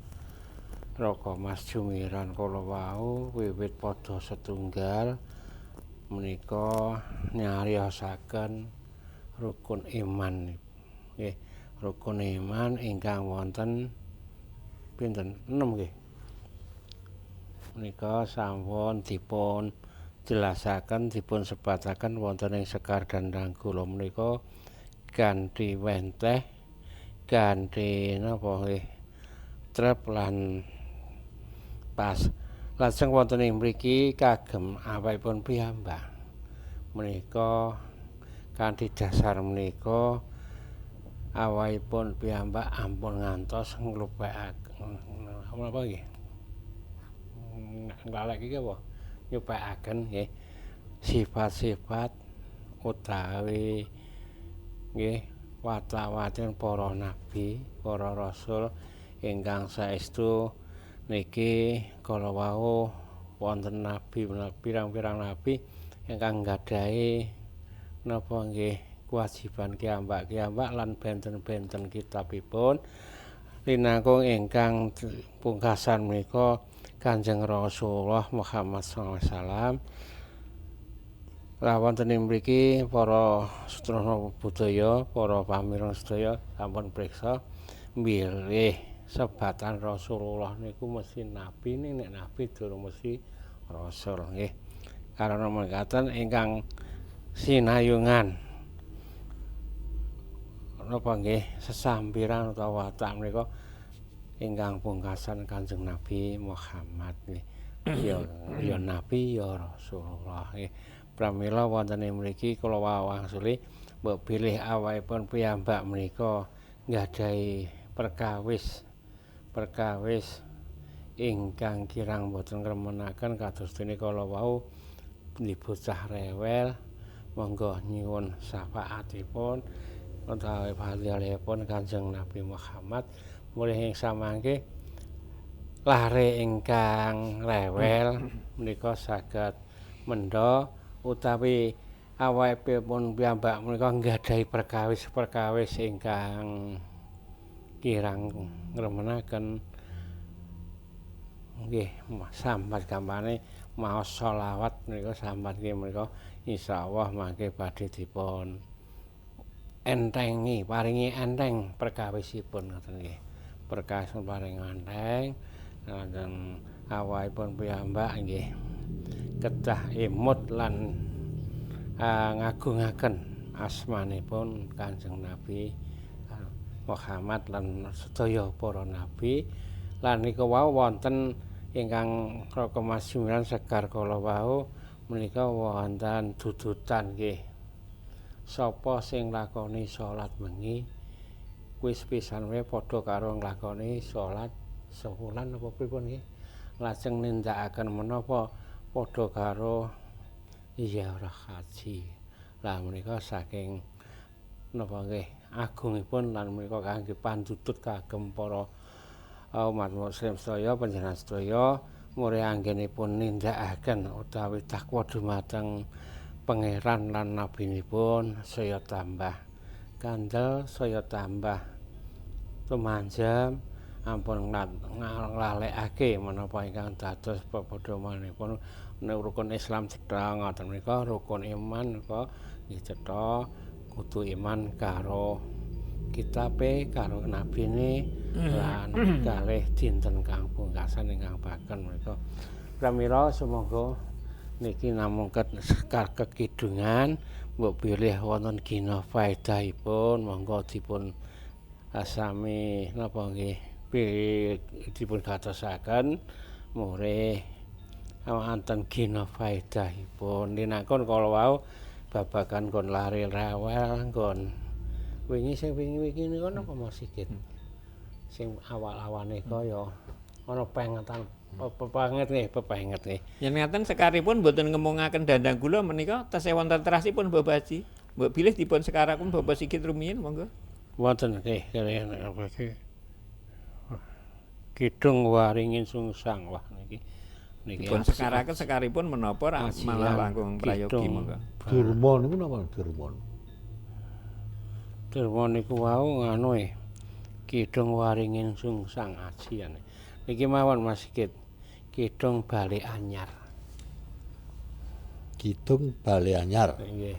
Raka Mas Jumiran kala wau wiwit padha setunggal menika nyariosaken rukun iman nggih. Rukun iman ingkang wonten pinten? 6 nggih. Menika sampun dipun jelasaken, dipun sebataken wonten ing sekar dandang kula menika kanthi wenteh, kanthi napa nggih trep lan pas. Lajeng wonten ing mriki kagem awakipun piyambak menika kanthi dasar menika awakipun piyambak ampun ngantos nglupekaken napa nggih nglalek iki apa nyupekaken nggih sifat-sifat utawi nggih wata-watin para nabi, para rasul ingkang saestu niki kala wau wonten nabi pirang-pirang nabi ingkang nggadahi napa nggih kewajiban kiyambak-kiyambak lan benten-benten kitabipun linangkung ingkang pungkasan menika Kanjeng Rasulullah Muhammad sallallahu alaihi wasallam. Lah wonten ing mriki para sutrana budaya, para pamireng sedaya sampun priksa bilih sebatan Rasulullah niku mesti nabi, nek nabi durung mesti rasul nggih. Karena mekaten ingkang sinayungan napa nggih sesambiran utawa watak menika ingkang pungkasan Kanjeng Nabi Muhammad nggih. Ya nabi ya Rasulullah nggih. Pramila wonten ing mriki kula wangsuli mbok bilih awakipun piyambak menika nggadahi perkawis ingkang kirang boten ngremenaken kados dene kala wau bocah rewel monggo nyuwun syafaatipun utawi fadhilipun Kanjeng Nabi Muhammad mulih ing samangke lare ingkang rewel menika saged mendha utawi awakipun piyambak menika nggadahi perkawis-perkawis ingkang kirang ngremenaken nggih sambat gampane maos sholawat menika sambat nggih menika insyaallah mangke badhe dipun entengi paringi enteng perkawisipun ngoten nggih. Perkawis paring enteng wonten awakipun piyambak nggih kedah emut lan ngagungaken asmanipun Kanjeng Nabi Muhammad lan sedaya para nabi. Lan niku wau wonten ingkang Raka Mas Jumiran sekar kala wau menika wonten dudutan nggih. Sapa sing nglakoni salat wengi kuwi sepisan wae padha karo nglakoni salat sewulan apa pripun nggih. Lajeng nindakaken menapa padha karo ziarah haji. Lah menika saking napa nggih agungipun lan menika kangge pandutut kagem para umat muslim sedaya panjenengan sedaya murih anggenipun nindakaken utawi takwa dumateng pangeran lan nabinipun saya tambah kandel, saya tambah tumanjem, ampun nglalekake menapa ingkang dados pedomanipun rukun Islam cetha ngoten menika rukun iman menika nggih cetha kudu iman karo kitabe karo nabine lan kalih dinten kang pungkasan ingkang baken menika. Pramila sumangga niki namung sekar kekidungan mbok bilih wonten gina faedahipun monggo dipun sami napa nggih dipun gatosaken murih wonten gina faedahipun. Linangkun kala wau babagan nggon lari rawel nggon wingi sing wingi-wingi niku napa Mas Sigit? Sing awal-awane kaya ana pengetan pepanget nggih, pepanget nggih. Yen ngaten sekaripun mboten ngemungaken dandang gula menika tesih wonten terasipun Bapak Haji. Mbok bilih dipun sekaraken Bapak Sigit rumiyin monggo. Wonten nggih kaliyan apa iki? Kidung waringin sungsang wah niki. Niki dipun sekaraken sekaripun menapa malah langkung prayogi monggo. Durma niku napa durma? Durma niku wau nganu e. Kidung waringin sungsang ajian. Niki mawon Mas Sigit. Kidung Bale Anyar. Kidung Bale Anyar. Nggih.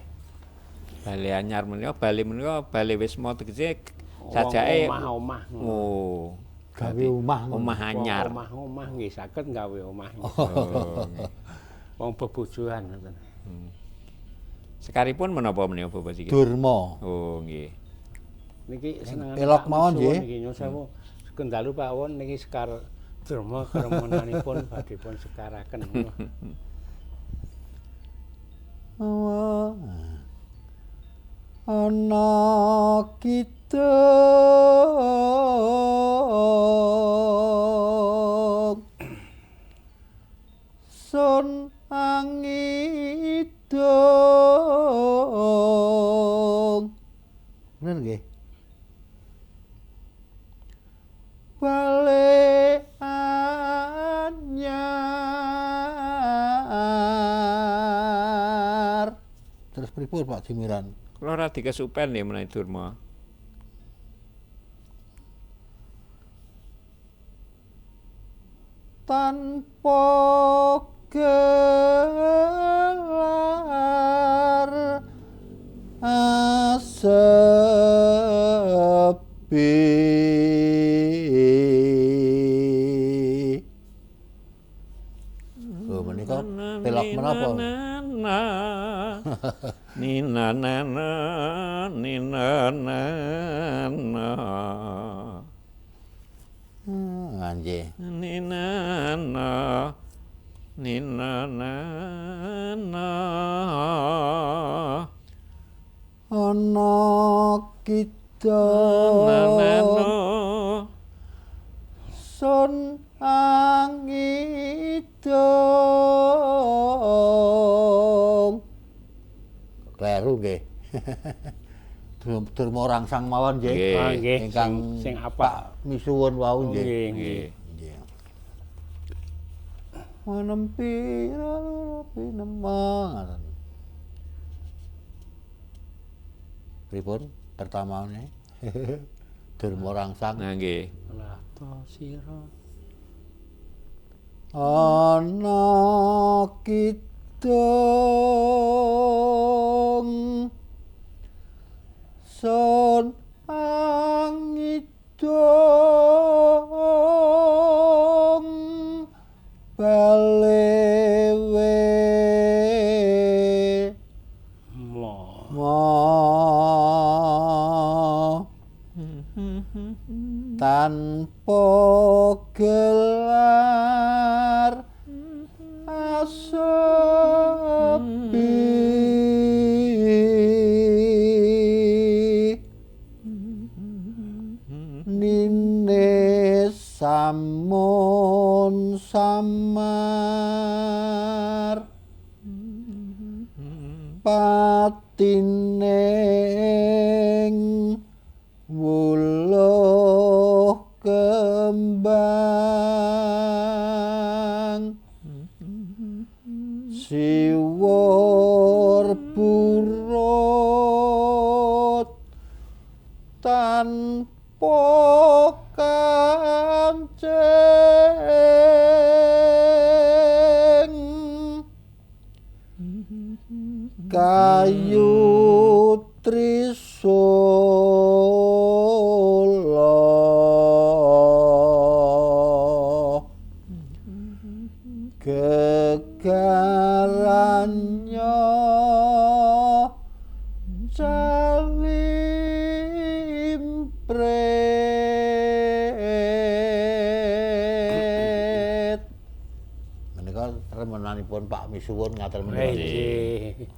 Bale Anyar menika bale menika bale wisma tegese sajake omah-omah. Oh. Gawe omah. Omah anyar. Omah-omah nggih saged gawe omah. Oh. Wong bebojoan ngoten. Sekaripun menapa menika Bapak Sigit? Durma. Oh nggih. Niki senengane pelok mawon nggih. Niki nyuwun sewu. Sugeng dalu Pak Won niki sekar Durma kremonanipun badhe pun sekaraken. Ana kidung sun angidung. Bener nggih? Bale anyar. Terus pripun Pak Jumiran? Kula radi kesupen nggih menawi Durma. Tanpa gelar asepi. Oh, menika pelok menapa? Nina nana nina nana. Nggih. Nina nana nina nana. Ana kidung sun angidung. Kleru nggih. Durma rangsang mawon nggih. Ingkang sing apa misuwun wau nggih. Nggih. Menempi pinemang. Pripun pertamane? Durma rangsang. Nah nggih. Lata sira ana kidung sun angidung bale Tanpa gelar asepi nine samun samar patining wuluh kembang siwur burut tanpa kancing kayu trisula gegarannya calimpret. Menika remenanipun Pak Misuwun ngaten menika. Nggih.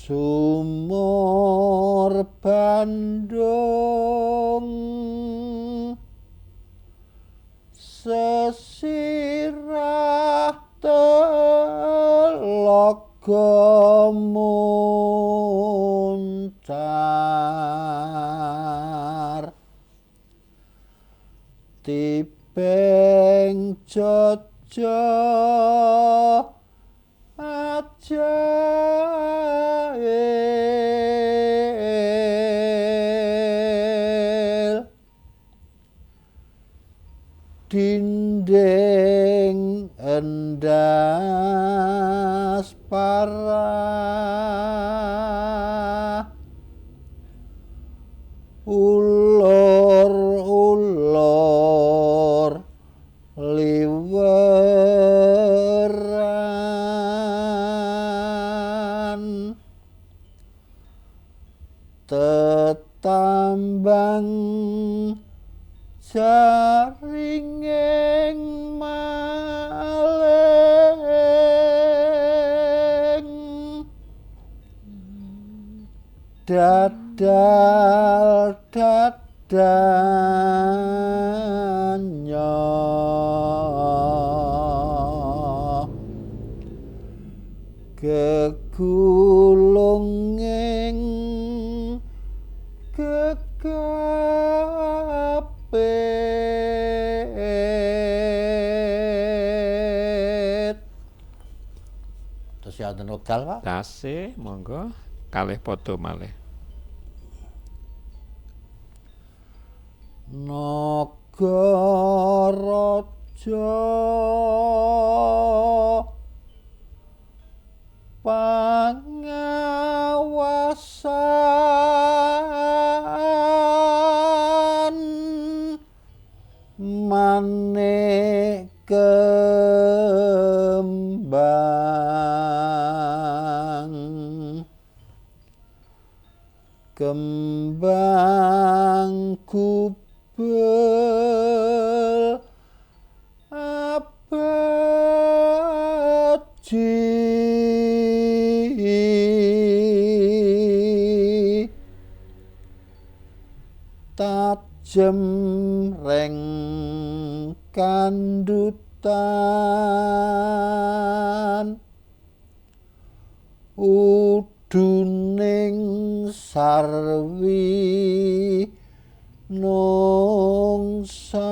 Sumur Bandung sesirah telaga muncar tibeng jojo ajaib dinding endas parah ulur-ulur liweran tetambang jaringing maling dadal dadanya gegulunging gegapit. Terus ya wonten wekdal, Pak? Tasih, monggo kalih padha malih. Nagaraja pangawasan manik kembang kembang gubel abaji tajem reng kandutan uduning sarwi nungsang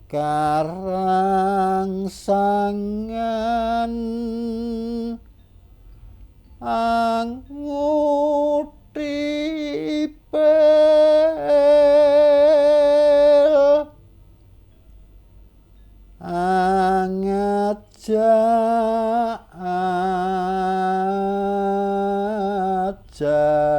karangsangan angutipel angajak ajak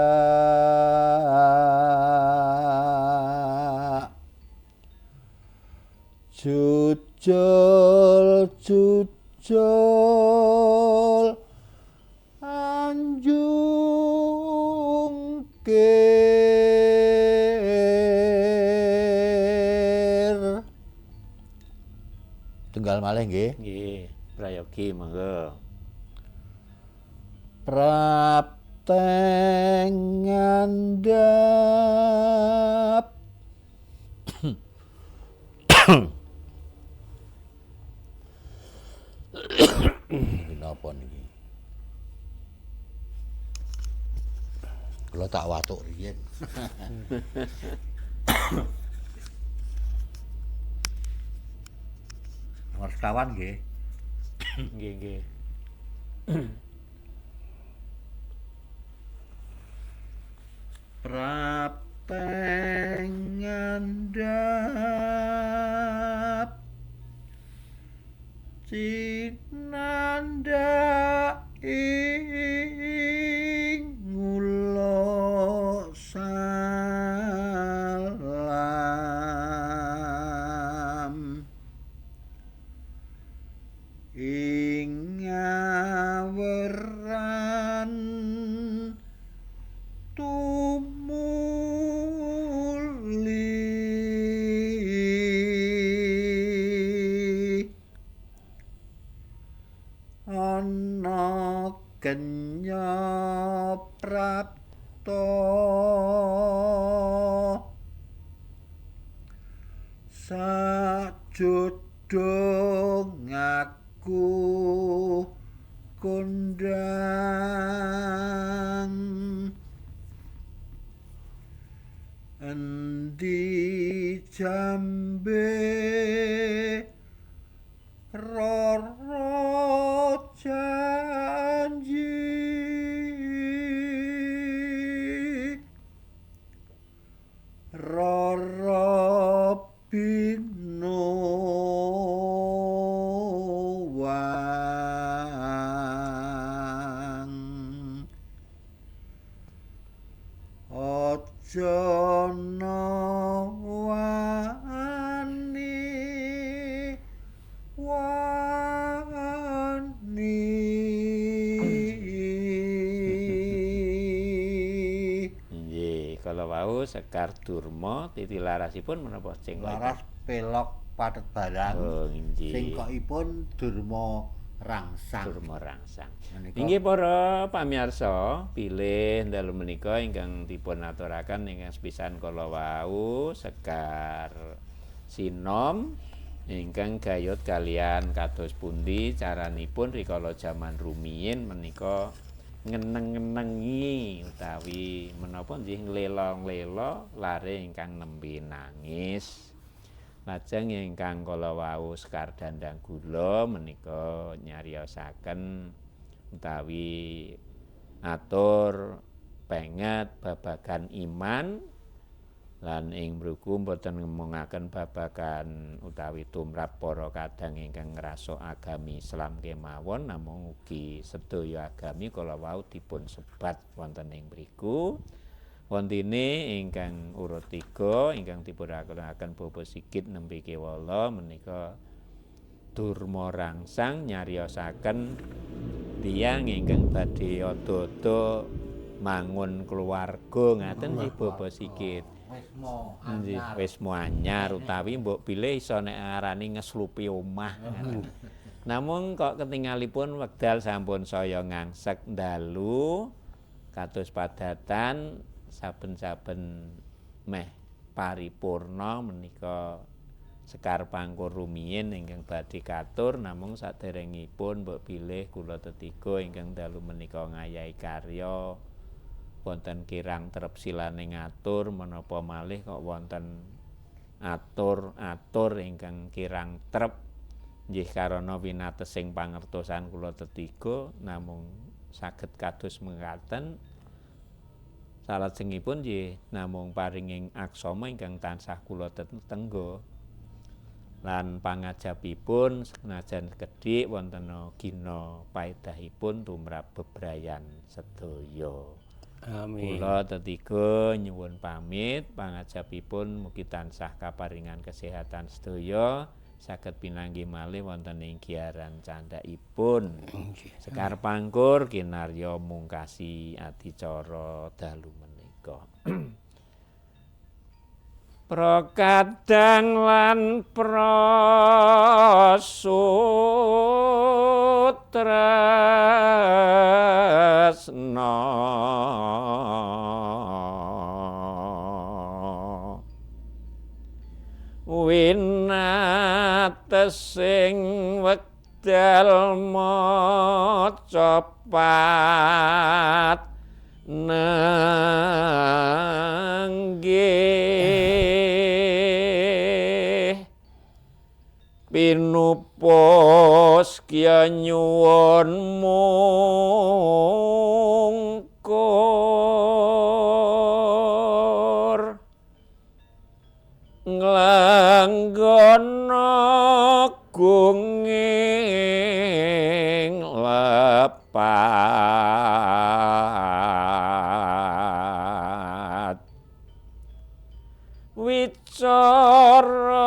jujul jujul Tunggal malih nggih. Nggih, prayogi monggo. Prapteng ngandhap napa niki? Kula tak watuk riyin. Nomor sekawan nggih. Nggih, nggih. Prapteng ngandhap cinandhak ing nguluk salam ing ngaweran tumuli ana kenya prapta sajodho ngaku kondang endi jambe rara janji rara binuwang aja wani wani. Nggih, kala wau Sekar Durma titi larasipun menapa cengkokipun? Laras pelok pathet barang. Oh, nggih. Cengkokipun Durma Rangsang. Durma Rangsang. Menika. Inggih para pamirsa, bilih dalu menika ingkang dipun aturaken ingkang sepisan kala wau Sekar Sinom ingkang gayut kalian kados pundi caranipun rikala jaman rumiyin menika ngeneng-ngenengi utawi menapa nggih nglela-nglela lare ingkang nembe nangis. Lajeng ingkang kala wau Sekar Dandang Gula menika nyariosaken utawi atur penget babagan iman lan ing mriku mboten ngomongaken babagan utawi tumrap para kadang ingkang ngrasuk agami Islam kemawon namung ugi sedaya agami kala wau dipun sebat wonten ing mriku. Wontene ingkang urut 3 ingkang dipunaturaken Bapak Sigit nembe kewala menika Durma Rangsang nyariosaken tiyang ingkang badhe ada-ada mangun keluarga ngaten nggih Bapak Sigit. Wisma anyar. Wisma anyar utawi mbok bilih iso nek ngarani ngeslupi omah. Namung kok ketingalipun wekdal sampun saya ngangsek dalu kados padatan saben-saben meh paripurna menika Sekar Pangkur rumiyin ingkang badhe katur namung saderengipun mbok bilih kula tetiga ingkang dalu menika ngayahi karya wonten kirang trep silane ngatur menapa malih kok wonten atur-atur ingkang kirang trep nggih karana winatesing pangertosan kula tetiga namung saged kados mekaten. Salajengipun nggih namung paringing aksama ingkang tansah kula tetengga lan pangajapipun senajan sekedhik wonten gina paedahipun tumrap bebrayan sedaya. Amin. Kula tetiga nyuwun pamit pangajapipun mugi tansah kaparingan kesehatan sedaya saged pinanggih malih wonten ing giaran candhakipun. Sekar Pangkur kinarya mungkasi adicara dalu menika. Prakadang lan prasutresna winatesing wekdal maca pat nenggih pinupos kya nyuwun mungkur nglanggana gunging lepat wicara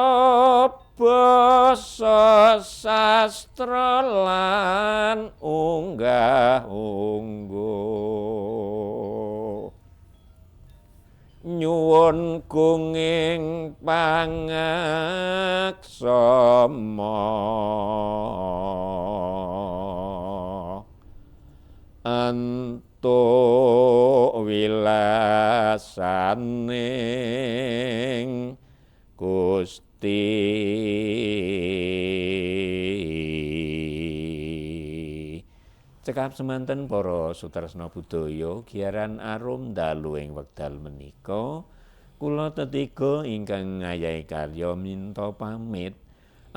basa sastra lan unggah-ungguh nyuwun gunging pangaksama entuk wilasaning Gusti. Cekap semanten para sutresna budaya giaran arum dalu ing wekdal menika kula tetiga ingkang ngayahi karya minta pamit.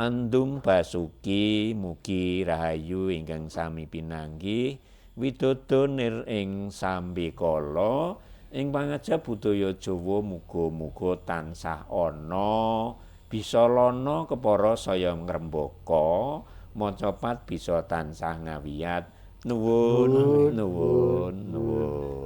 Andum basuki mugi rahayu ingkang sami pinanggih widodo nir ing sambikala ing pangaja budaya Jawa muga-muga tansah ana bisa lana kepara saya ngrembaka macapat bisa tansah ngawiyat. Nuwun, nuwun, nuwun.